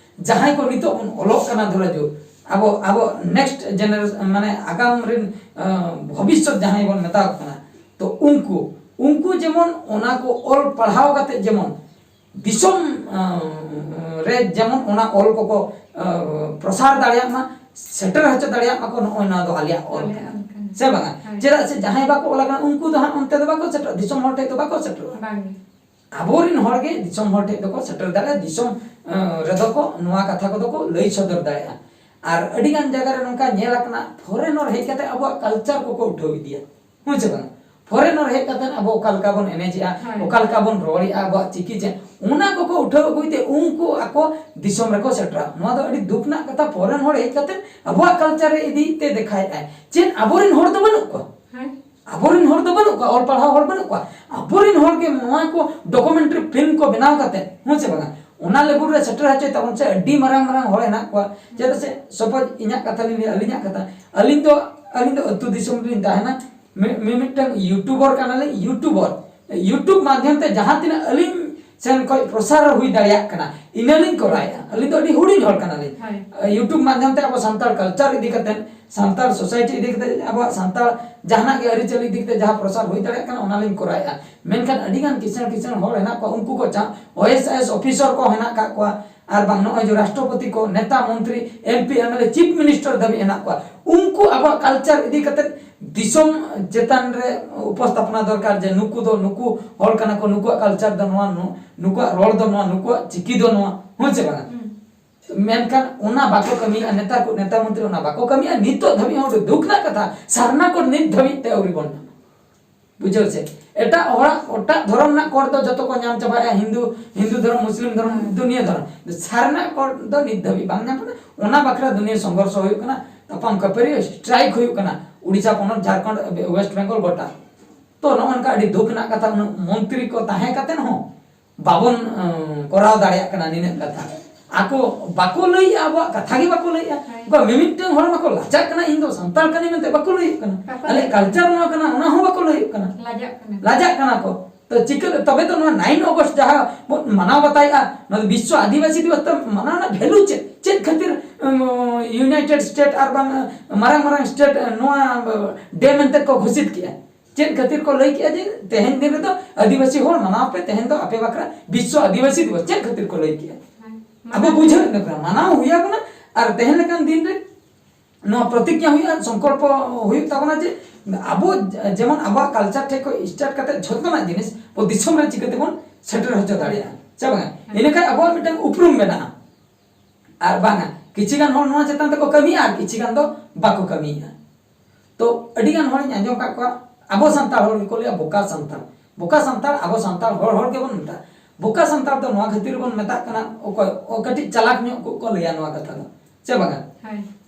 ᱡᱟᱦᱟᱸᱭ ᱠᱚ ᱱᱤᱛᱚᱜ ᱵᱚᱱ ᱚᱞᱚᱜ ᱠᱟᱱᱟ, ᱫᱷᱚᱨᱟ ᱡᱳ ᱟᱵᱚ ᱟᱵᱚ ᱱᱮᱠᱥᱴ ᱡᱮᱱᱟᱨᱮᱥᱚᱱ, ᱢᱟᱱᱮ ᱟᱜᱟᱢ ᱨᱮᱱ ᱵᱷᱚᱵᱤᱥᱥᱚᱛ ᱡᱟᱦᱟᱸᱭ ᱵᱚᱱ ᱢᱮᱛᱟᱣ ᱠᱟᱱᱟ, ᱛᱚ ᱩᱱᱠᱩ ᱩᱱᱠᱩ ᱡᱮᱢᱚᱱ ᱚᱱᱟ ᱠᱚ ᱚᱞ ᱯᱟᱲᱦᱟᱣ ᱠᱟᱛᱮ ᱡᱮᱢᱚᱱ ᱫᱤᱥᱚᱢ ᱨᱮ ᱡᱮᱢᱚᱱ ᱚᱱᱟ ᱚᱞ ᱠᱚᱠᱚ ᱯᱨᱚᱥᱟᱨ ᱫᱟᱲᱮᱭᱟᱜ ᱢᱟ, ᱥᱮᱴᱮᱨ ᱦᱚᱪᱚ ᱫᱟᱲᱮᱭᱟᱜ ᱢᱟᱠᱚ, ᱱᱚᱜᱼᱚᱭ ᱱᱚᱣᱟ ᱫᱚ ᱟᱞᱮᱭᱟᱜ ᱚᱞ ᱠᱟᱱᱟ᱾ ᱥᱮ ᱵᱟᱝᱟ? ᱪᱮᱫᱟᱜ ᱥᱮ ᱡᱟᱦᱟᱸᱭ ᱵᱟᱠᱚ ᱚᱞ ᱟᱠᱟᱱᱟ ᱩᱱᱠᱩ ᱫᱚ ᱦᱟᱸᱜ ᱚᱱᱛᱮ ᱫᱚ ᱵᱟᱠᱚ ᱥᱮᱴᱮᱨᱚᱜᱼᱟ, ᱫᱤᱥᱚᱢ ᱦᱚᱲ ᱴᱷᱮᱡ ᱫᱚ ᱵᱟᱠᱚ ᱥᱮᱴᱮᱨᱚᱜᱼᱟ᱾ ᱟᱵᱚᱨᱮᱱ ᱦᱚᱲ ᱜᱮ ᱫᱤᱥᱚᱢ ᱦᱚᱲ ᱴᱷᱮᱡ ᱫᱚᱠᱚ ᱥᱮᱴᱮᱨ ᱫᱟᱲᱮᱭᱟᱜᱼᱟ, ᱫᱤᱥᱚᱢ ᱨᱮᱫᱚ ᱠᱚ ᱱᱚᱣᱟ ᱠᱟᱛᱷᱟ ᱠᱚᱫᱚ ᱠᱚ ᱞᱟᱹᱭ ᱥᱚᱫᱚᱨ ᱫᱟᱲᱮᱭᱟᱜᱼᱟ᱾ ᱟᱨ ᱟᱹᱰᱤ ᱜᱟᱱ ᱡᱟᱭᱜᱟ ᱨᱮ ᱱᱚᱝᱠᱟ ᱧᱮᱞ ᱟᱠᱟᱱᱟ, ᱯᱷᱚᱨᱮᱱ ᱦᱚᱲ ᱦᱮᱡ ᱠᱟᱛᱮ ᱟᱵᱚᱣᱟᱜ ᱠᱟᱞᱪᱟᱨ ᱠᱚᱠᱚ ᱩᱴᱷᱟᱹᱣ ᱤᱫᱤᱭᱟ᱾ ᱦᱮᱸ ᱥᱮ ᱵᱟᱝ? ᱯᱷᱚᱨᱮᱱ ᱦᱚᱲ ᱦᱮᱡ ᱠᱟᱛᱮ ᱟᱵᱚ ᱚᱠᱟ ᱞᱮᱠᱟ ᱵᱚᱱ ᱮᱱᱮᱡᱮᱜᱼᱟ, ᱚᱠᱟ ᱞᱮᱠᱟ ᱵᱚᱱ ᱨᱚᱲᱮᱜᱼᱟ, ᱟᱵᱚᱣᱟᱜ ᱪᱤᱠᱤ ᱪᱮᱫ, ᱚᱱᱟ ᱠᱚᱠᱚ ᱩᱴᱷᱟᱹᱣ ᱟᱹᱜᱩᱭ ᱛᱮ ᱩᱱᱠᱩ ᱟᱠᱚ ᱫᱤᱥᱚᱢ ᱨᱮᱠᱚ ᱥᱮᱴᱮᱨᱟ᱾ ᱱᱚᱣᱟ ᱫᱚ ᱟᱹᱰᱤ ᱫᱩᱠ ᱨᱮᱱᱟᱜ ᱠᱟᱛᱷᱟ, ᱯᱷᱚᱨᱮᱱ ᱦᱚᱲ ᱦᱮᱡ ᱠᱟᱛᱮ ᱟᱵᱚᱣᱟᱜ ᱠᱟᱞᱪᱟᱨ ᱨᱮ ᱤᱫᱤ ᱛᱮ ᱫᱮᱠᱷᱟᱣᱮᱫᱼᱟᱭ᱾ ᱪᱮᱫ ᱟᱵᱚᱨᱮᱱ ᱦᱚᱲ ᱫᱚ ᱵᱟᱹᱱᱩᱜ ᱠᱚᱣᱟ? ᱟᱵᱚᱨᱮᱱ ᱦᱚᱲ ᱫᱚ ᱵᱟᱹᱱᱩᱜ ᱠᱚᱣᱟ, ᱚᱞ ᱯᱟᱲᱦᱟᱣ ᱦᱚᱲ ᱵᱟᱹᱱᱩᱜ ᱠᱚᱣᱟ᱾ ᱟᱵᱚᱨᱮᱱ ᱦᱚᱲ ᱜᱮ ᱱᱚᱣᱟ ᱠᱚ ᱰᱚᱠᱩᱢᱮᱱᱴᱟᱨᱤ ᱯᱷᱤᱞᱢ ᱠᱚ ᱵᱮᱱᱟᱣ ᱠᱟᱛᱮ, ᱦᱮᱸ ᱥᱮ ᱵᱟᱝᱟ, ᱚᱱᱟ ᱞᱮᱵᱮᱞ ᱨᱮ ᱥᱮᱴᱮᱨ ᱦᱚᱪᱚᱭ ᱛᱟᱵᱚᱱ ᱥᱮ᱾ ᱟᱹᱰᱤ ᱢᱟᱨᱟᱝ ᱢᱟᱨᱟᱝ ᱦᱚᱲ ᱦᱮᱱᱟᱜ ᱠᱚᱣᱟ᱾ ᱪᱮᱫᱟᱜ ᱥᱮ ᱥᱟᱯᱳᱡᱽ ᱤᱧᱟᱹᱜ ᱠᱟᱛᱷᱟ ᱞᱤᱧ ᱞᱟᱹᱭᱟ, ᱟᱹᱞᱤᱧᱟᱜ ᱠᱟᱛᱷᱟ, ᱟᱹᱞᱤᱧ ᱫᱚ ᱟᱹᱞᱤᱧ ᱫᱚ ᱟᱹᱛᱩ ᱫᱤᱥᱚᱢ ᱨᱮᱞᱤᱧ ᱛᱟᱦᱮᱱᱟ, ᱢᱤ- ᱢᱤᱢᱤᱫᱴᱟᱝ ᱭᱩᱴᱩᱵᱟᱨ ᱠᱟᱱᱟᱞᱤᱧ, ᱭᱩᱴᱩᱵᱟᱨ᱾ ᱭᱩᱴᱩᱵᱽ ᱢᱟᱫᱽᱫᱷᱚᱢ ᱛᱮ ᱡᱟᱦᱟᱸ ᱛᱤᱱᱟᱹᱜ ᱟᱹᱞᱤᱧ ᱥᱮᱱ ᱠᱷᱚᱱ ᱯᱨᱚᱥᱟᱨ ᱦᱩᱭ ᱫᱟᱲᱮᱭᱟᱜ ᱠᱟᱱᱟ, ᱤᱱᱟᱹ ᱞᱤᱧ ᱠᱚᱨᱟᱣᱮᱫᱼᱟ᱾ ᱟᱹᱞᱤᱧ ᱫᱚ ᱟᱹᱰᱤ ᱦᱩᱰᱤᱧ ᱦᱚᱲ ᱠᱟᱱᱟᱞᱤᱧ᱾ ᱭᱩᱴᱩᱵᱽ ᱢᱟᱫᱽᱫᱷᱚᱢ ᱛᱮ ᱟᱵᱚ ᱥᱟᱱᱛᱟᱲ ᱠᱟᱞᱪᱟᱨ ᱤᱫᱤ ᱠᱟᱛᱮ, ᱥᱟᱱᱛᱟᱲ ᱥᱳᱥᱟᱭᱴᱤ ᱤᱫᱤ ᱠᱟᱛᱮ, ᱟᱵᱚᱣᱟᱜ ᱥᱟᱱᱛᱟᱲ ᱡᱟᱦᱟᱱᱟᱜ ᱜᱮ ᱟᱹᱨᱤᱪᱟᱹᱞᱤ ᱤᱫᱤ ᱠᱟᱛᱮ ᱡᱟᱦᱟᱸ ᱯᱨᱚᱥᱟᱨ ᱦᱩᱭ ᱫᱟᱲᱮᱭᱟᱜ ᱠᱟᱱᱟ, ᱚᱱᱟ ᱞᱤᱧ ᱠᱚᱨᱟᱣᱮᱫᱼᱟ᱾ ᱢᱮᱱᱠᱷᱟᱱ ᱟᱹᱰᱤ ᱜᱟᱱ ᱠᱤᱥᱟᱹᱬ ᱠᱤᱥᱟᱹᱬ ᱦᱚᱲ ᱦᱮᱱᱟᱜ ᱠᱚᱣᱟ, ᱩᱱᱠᱩ ᱠᱚ ᱪᱟ-, ᱟᱭ ᱮ ᱮᱥ ᱚᱯᱷᱤᱥᱟᱨ ᱠᱚ ᱦᱮᱱᱟᱜ ᱠᱟᱜ ᱠᱚᱣᱟ, ᱟᱨ ᱵᱟᱝ ᱱᱚᱜᱼᱚᱭ ᱡᱮ ᱨᱟᱥᱴᱨᱚᱯᱚᱛᱤ ᱠᱚ, ᱱᱮᱛᱟ ᱢᱚᱱᱛᱨᱤ, M P, M L A, chief minister ᱫᱷᱟᱹᱵᱤᱡ ᱦᱮᱱᱟᱜ ᱠᱚᱣᱟ᱾ ᱩᱱᱠᱩ ᱟᱵᱚᱣᱟᱜ ᱠᱟᱞᱪᱟᱨ ᱤᱫᱤ ᱠᱟᱛᱮ ᱫᱤᱥᱚᱢ ᱪᱮᱛᱟᱱ ᱨᱮ ᱩᱯᱚᱥᱛᱷᱟᱯᱚᱱᱟ ᱫᱚᱨᱠᱟᱨ ᱡᱮ ᱱᱩᱠᱩ ᱫᱚ ᱱᱩᱠᱩ ᱦᱚᱲ ᱠᱟᱱᱟ ᱠᱚ, ᱱᱩᱠᱩᱣᱟᱜ ᱠᱟᱞᱪᱟᱨ ᱫᱚ ᱱᱚᱣᱟ, ᱱᱩ-, ᱱᱩᱠᱩᱣᱟᱜ ᱨᱚᱲ ᱫᱚ ᱱᱚᱣᱟ, ᱱᱩᱠᱩᱣᱟᱜ ᱪᱤᱠᱤ ᱫᱚ ᱱᱚᱣᱟ, ᱦᱮᱸ ᱥᱮ ᱵᱟᱝᱟ? ᱢᱮᱱᱠᱷᱟᱱ ᱚᱱᱟ ᱵᱟᱠᱚ ᱠᱟᱹᱢᱤᱭᱮᱫᱼᱟ, ᱱᱮᱛᱟ ᱠᱚ, ᱱᱮᱛᱟ ᱢᱚᱱᱛᱨᱤ ᱚᱱᱟ ᱵᱟᱠᱚ ᱠᱟᱹᱢᱤᱭᱮᱫᱼᱟ᱾ ᱱᱤᱛᱚᱜ ᱫᱷᱟᱹᱵᱤᱡ ᱦᱚᱸ ᱟᱹᱰᱤ ᱫᱩᱠ ᱨᱮᱱᱟᱜ ᱠᱟᱛᱷᱟ, ᱥᱟᱨᱱᱟ ᱠᱳᱰ ᱱᱤᱛ ᱫᱷᱟᱹᱵᱤᱡ ᱛᱮ ᱟᱹᱣᱨᱤ ᱵᱚᱱ ᱧᱟᱢᱟ᱾ ᱵᱩᱡᱷᱟᱹᱣ ᱥᱮ? ᱮᱴᱟᱜ ᱦᱚᱲᱟᱜ, ᱮᱴᱟᱜ ᱫᱷᱚᱨᱚᱢ ᱨᱮᱱᱟᱜ ᱠᱳᱰ ᱫᱚ ᱡᱚᱛᱚ ᱠᱚ ᱧᱟᱢ ᱪᱟᱵᱟᱭᱮᱜᱼᱟ, ᱦᱤᱱᱫᱩ, ᱦᱤᱱᱫᱩ ᱫᱷᱚᱨᱚᱢ, ᱢᱩᱥᱞᱤᱢ ᱫᱷᱚᱨᱚᱢ, ᱦᱮᱸ᱾ ᱫᱩᱱᱤᱭᱟᱹ ᱫᱷᱚᱨᱚᱢ᱾ ᱥᱟᱨᱱᱟ ᱠᱳᱰ ᱫᱚ ᱱᱤᱛ ᱫᱷᱟᱹᱵᱤᱡ ᱵᱟᱝ ᱧᱟᱢ ᱠᱟᱱᱟ᱾ ᱚᱱᱟ ᱵᱟᱠᱷᱨᱟ ᱫᱩᱱᱤᱭᱟᱹ ᱥᱚᱝᱜᱷᱚᱨᱥᱚ ᱦᱩᱭᱩᱜ ᱠᱟᱱᱟ, ᱛᱟᱯᱟᱢ ᱠᱷᱟᱹᱯᱟᱹᱨᱤ, ᱥᱴᱨᱟᱭᱤᱠ ᱦᱩᱭᱩᱜ ᱠᱟᱱᱟ ᱩᱲᱤᱥᱥᱟ ᱯᱚᱱᱚᱛ, ᱡᱷᱟᱲᱠᱷᱚᱸᱰ, ᱳᱭᱮᱥᱴ ᱵᱮᱝᱜᱚᱞ ᱜᱚᱴᱟ᱾ ᱛᱚ ᱱᱚᱜᱼᱚ ᱱᱚᱝᱠᱟ ᱟᱹᱰᱤ ᱫᱩᱠ ᱨᱮᱱᱟᱜ ᱠᱟᱛᱷᱟ, ᱩᱱᱟᱹᱜ ᱢᱚᱱᱛᱨᱤ ᱠᱚ ᱛᱟᱦᱮᱸ ᱠᱟᱛᱮ ᱦᱚᱸ ᱵᱟᱵᱚᱱ, ᱮᱸ, ᱠᱚᱨᱟᱣ ᱫᱟᱲᱮᱭᱟᱜ ᱠᱟᱱᱟ ᱱᱤᱱᱟᱹᱜ ᱠᱟᱛᱷᱟ᱾ ᱟᱠᱚ ᱵᱟᱠᱚ ᱞᱟᱹᱭᱮᱜᱼᱟ, ᱟᱵᱚᱣᱟᱜ ᱠᱟᱛᱷᱟ ᱜᱮ ᱵᱟᱠᱚ ᱞᱟᱹᱭᱮᱜᱼᱟ᱾ ᱦᱳᱭ᱾ ᱩᱱᱠᱩ ᱢᱤᱢᱤᱫᱴᱟᱝ ᱦᱚᱲ ᱢᱟᱠᱚ ᱞᱟᱡᱟᱜ ᱠᱟᱱᱟ, "ᱤᱧ ᱫᱚ ᱥᱟᱱᱛᱟᱲ ᱠᱟᱹᱱᱟᱹᱧ" ᱢᱮᱱᱛᱮ ᱵᱟᱠᱚ ᱞᱟᱹᱭᱮᱫ ᱠᱟᱱᱟ᱾ ᱵᱟᱠᱚ ᱟᱞᱮᱭᱟᱜ ᱞᱟᱹᱭᱮᱫ ᱠᱟᱞᱪᱟᱨ ᱱᱚᱣᱟ ᱠᱟᱱᱟ, ᱚᱱᱟ ᱦᱚᱸ ᱵᱟᱠᱚ ᱞᱟᱹᱭᱮᱫ ᱠᱟᱱᱟ᱾ ᱞᱟᱡᱟᱜ ᱠᱟᱱᱟ᱾ ᱞᱟᱡᱟᱜ ᱠᱟᱱᱟ ᱠᱚ᱾ ᱛᱚ ᱪᱤᱠᱟᱹ, ᱛᱚᱵᱮ ᱛᱚ ᱱᱚᱣᱟ ᱱᱟᱭᱤᱱ ᱚᱜᱚᱥᱴ ᱡᱟᱦᱟᱸ ᱵᱚᱱ ᱢᱟᱱᱟᱣ ᱵᱟᱛᱟᱣᱮᱫᱼᱟ, ᱱᱚᱣᱟ ᱫᱚ ᱵᱤᱥᱥᱚ ᱟᱹᱫᱤᱵᱟᱹᱥᱤ ᱫᱤᱵᱚᱥ ᱛᱚ ᱢᱟᱱᱟᱣ ᱨᱮᱱᱟᱜ ᱵᱷᱮᱞᱩ ᱪᱮᱫ? ᱪᱮᱫ ᱠᱷᱟᱹᱛᱤᱨ, ᱩᱢ, ᱤᱭᱩᱱᱟᱭᱴᱮᱰ ᱥᱴᱮᱴ ᱟᱨ ᱵᱟᱝ ᱢᱟᱨᱟᱝ ᱢᱟᱨᱟᱝ ᱥᱴᱮᱴ ᱱᱚᱣᱟ ᱰᱮ ᱢᱮᱱᱛᱮ ᱠᱚ ᱜᱷᱳᱥᱤᱛ ᱠᱮᱜᱼᱟ? ᱪᱮᱫ ᱠᱷᱟᱹᱛᱤᱨ ᱠᱚ ᱞᱟᱹᱭ ᱠᱮᱜᱼᱟ ᱡᱮ ᱛᱮᱦᱮᱧ ᱫᱤᱱ ᱨᱮᱫᱚ ᱟᱹᱫᱤᱵᱟᱹᱥᱤ ᱦᱚᱲ ᱢᱟᱱᱟᱣ ᱯᱮ, ᱛᱮᱦᱮᱧ ᱫᱚ ᱟᱯᱮ ᱵᱟᱠᱷᱨᱟ ᱵᱤᱥᱥᱚ ᱟᱹᱫᱤᱵᱟᱹᱥᱤ ᱫᱤᱵᱚᱥ? ᱪᱮᱫ ᱠᱷᱟᱹᱛᱤᱨ ᱠᱚ ᱞᱟᱹᱭ ᱠᱮᱜᱼᱟ? ᱦᱮᱸ᱾ ᱟᱵᱚ ᱵᱩᱡᱷᱟᱹᱣ ᱞᱮᱠᱟ ᱢᱟᱱᱟᱣ ᱦᱩᱭ ᱟᱵᱚᱱᱟ, ᱟᱨ ᱛᱮᱦᱮᱧ ᱞᱮᱠᱟᱱ ᱫᱤᱱ ᱨᱮ ᱱᱚᱣᱟ ᱯᱨᱚᱛᱤᱡᱽᱧᱟ ᱦᱩᱭᱩᱜᱼᱟ, ᱥᱚᱝᱠᱚᱞᱯᱚ ᱦᱩᱭᱩᱜ ᱛᱟᱵᱚᱱᱟ ᱡᱮ ᱟᱵᱚ ᱡᱮᱢᱚᱱ ᱟᱵᱚᱣᱟᱜ ᱠᱟᱞᱪᱟᱨ ᱴᱷᱮᱱ ᱠᱷᱚᱱ ᱥᱴᱟᱨᱴ ᱠᱟᱛᱮ ᱡᱷᱚᱛᱚᱱᱟᱜ ᱡᱤᱱᱤᱥ ᱟᱵᱚ ᱫᱤᱥᱚᱢ ᱨᱮ ᱪᱤᱠᱟᱹ ᱛᱮᱵᱚᱱ ᱥᱮᱴᱮᱨ ᱦᱚᱪᱚ ᱫᱟᱲᱮᱭᱟᱜᱼᱟ, ᱥᱮ ᱵᱟᱝᱟ? ᱦᱮᱸ᱾ ᱤᱱᱟᱹᱠᱷᱟᱱ ᱟᱵᱚᱣᱟᱜ ᱢᱤᱫᱴᱟᱝ ᱩᱯᱨᱩᱢ ᱢᱮᱱᱟᱜᱼᱟ᱾ ᱟᱨ ᱵᱟᱝᱟ, ᱠᱤᱪᱷᱤ ᱜᱟᱱ ᱦᱚᱲ ᱱᱚᱣᱟ ᱪᱮᱛᱟᱱ ᱛᱮᱠᱚ ᱠᱟᱹᱢᱤᱭᱟ ᱟᱨ ᱠᱤᱪᱷᱤ ᱜᱟᱱ ᱫᱚ ᱵᱟᱠᱚ ᱠᱟᱹᱢᱤᱭᱮᱫᱼᱟ᱾ ᱛᱚ ᱟᱹᱰᱤ ᱜᱟᱱ ᱦᱚᱲᱤᱧ ᱟᱸᱡᱚᱢ ᱟᱠᱟᱫ ᱠᱚᱣᱟ, ᱟᱵᱚ ᱥᱟᱱᱛᱟᱲ ᱦᱚᱲ ᱜᱮᱠᱚ ᱞᱟᱹᱭᱟ ᱵᱚᱠᱟ ᱥᱟᱱᱛᱟᱲ, ᱵᱚᱠᱟ ᱥᱟᱱᱛᱟᱲ, ᱟᱵᱚ ᱥᱟᱱᱛᱟᱲ ᱦᱚᱲ, ᱦᱚᱲ ᱜᱮᱵᱚᱱ ᱢᱮᱛᱟᱜᱼᱟ ᱵᱚᱠᱟ ᱥᱟᱱᱛᱟᱲ᱾ ᱫᱚ ᱱᱚᱣᱟ ᱠᱷᱟᱹᱛᱤᱨ ᱵᱚᱱ ᱢᱮᱛᱟᱜ ᱠᱟᱱᱟ, ᱚᱠᱚᱭ ᱚ, ᱠᱟᱹᱴᱤᱡ ᱪᱟᱞᱟᱠ ᱧᱚᱜ ᱠᱚ, ᱠᱚ ᱞᱟᱹᱭᱟ ᱱᱚᱣᱟ ᱠᱟᱛᱷᱟ ᱫᱚ, ᱪᱮ ᱵᱟᱝᱟ? ᱦᱳᱭ᱾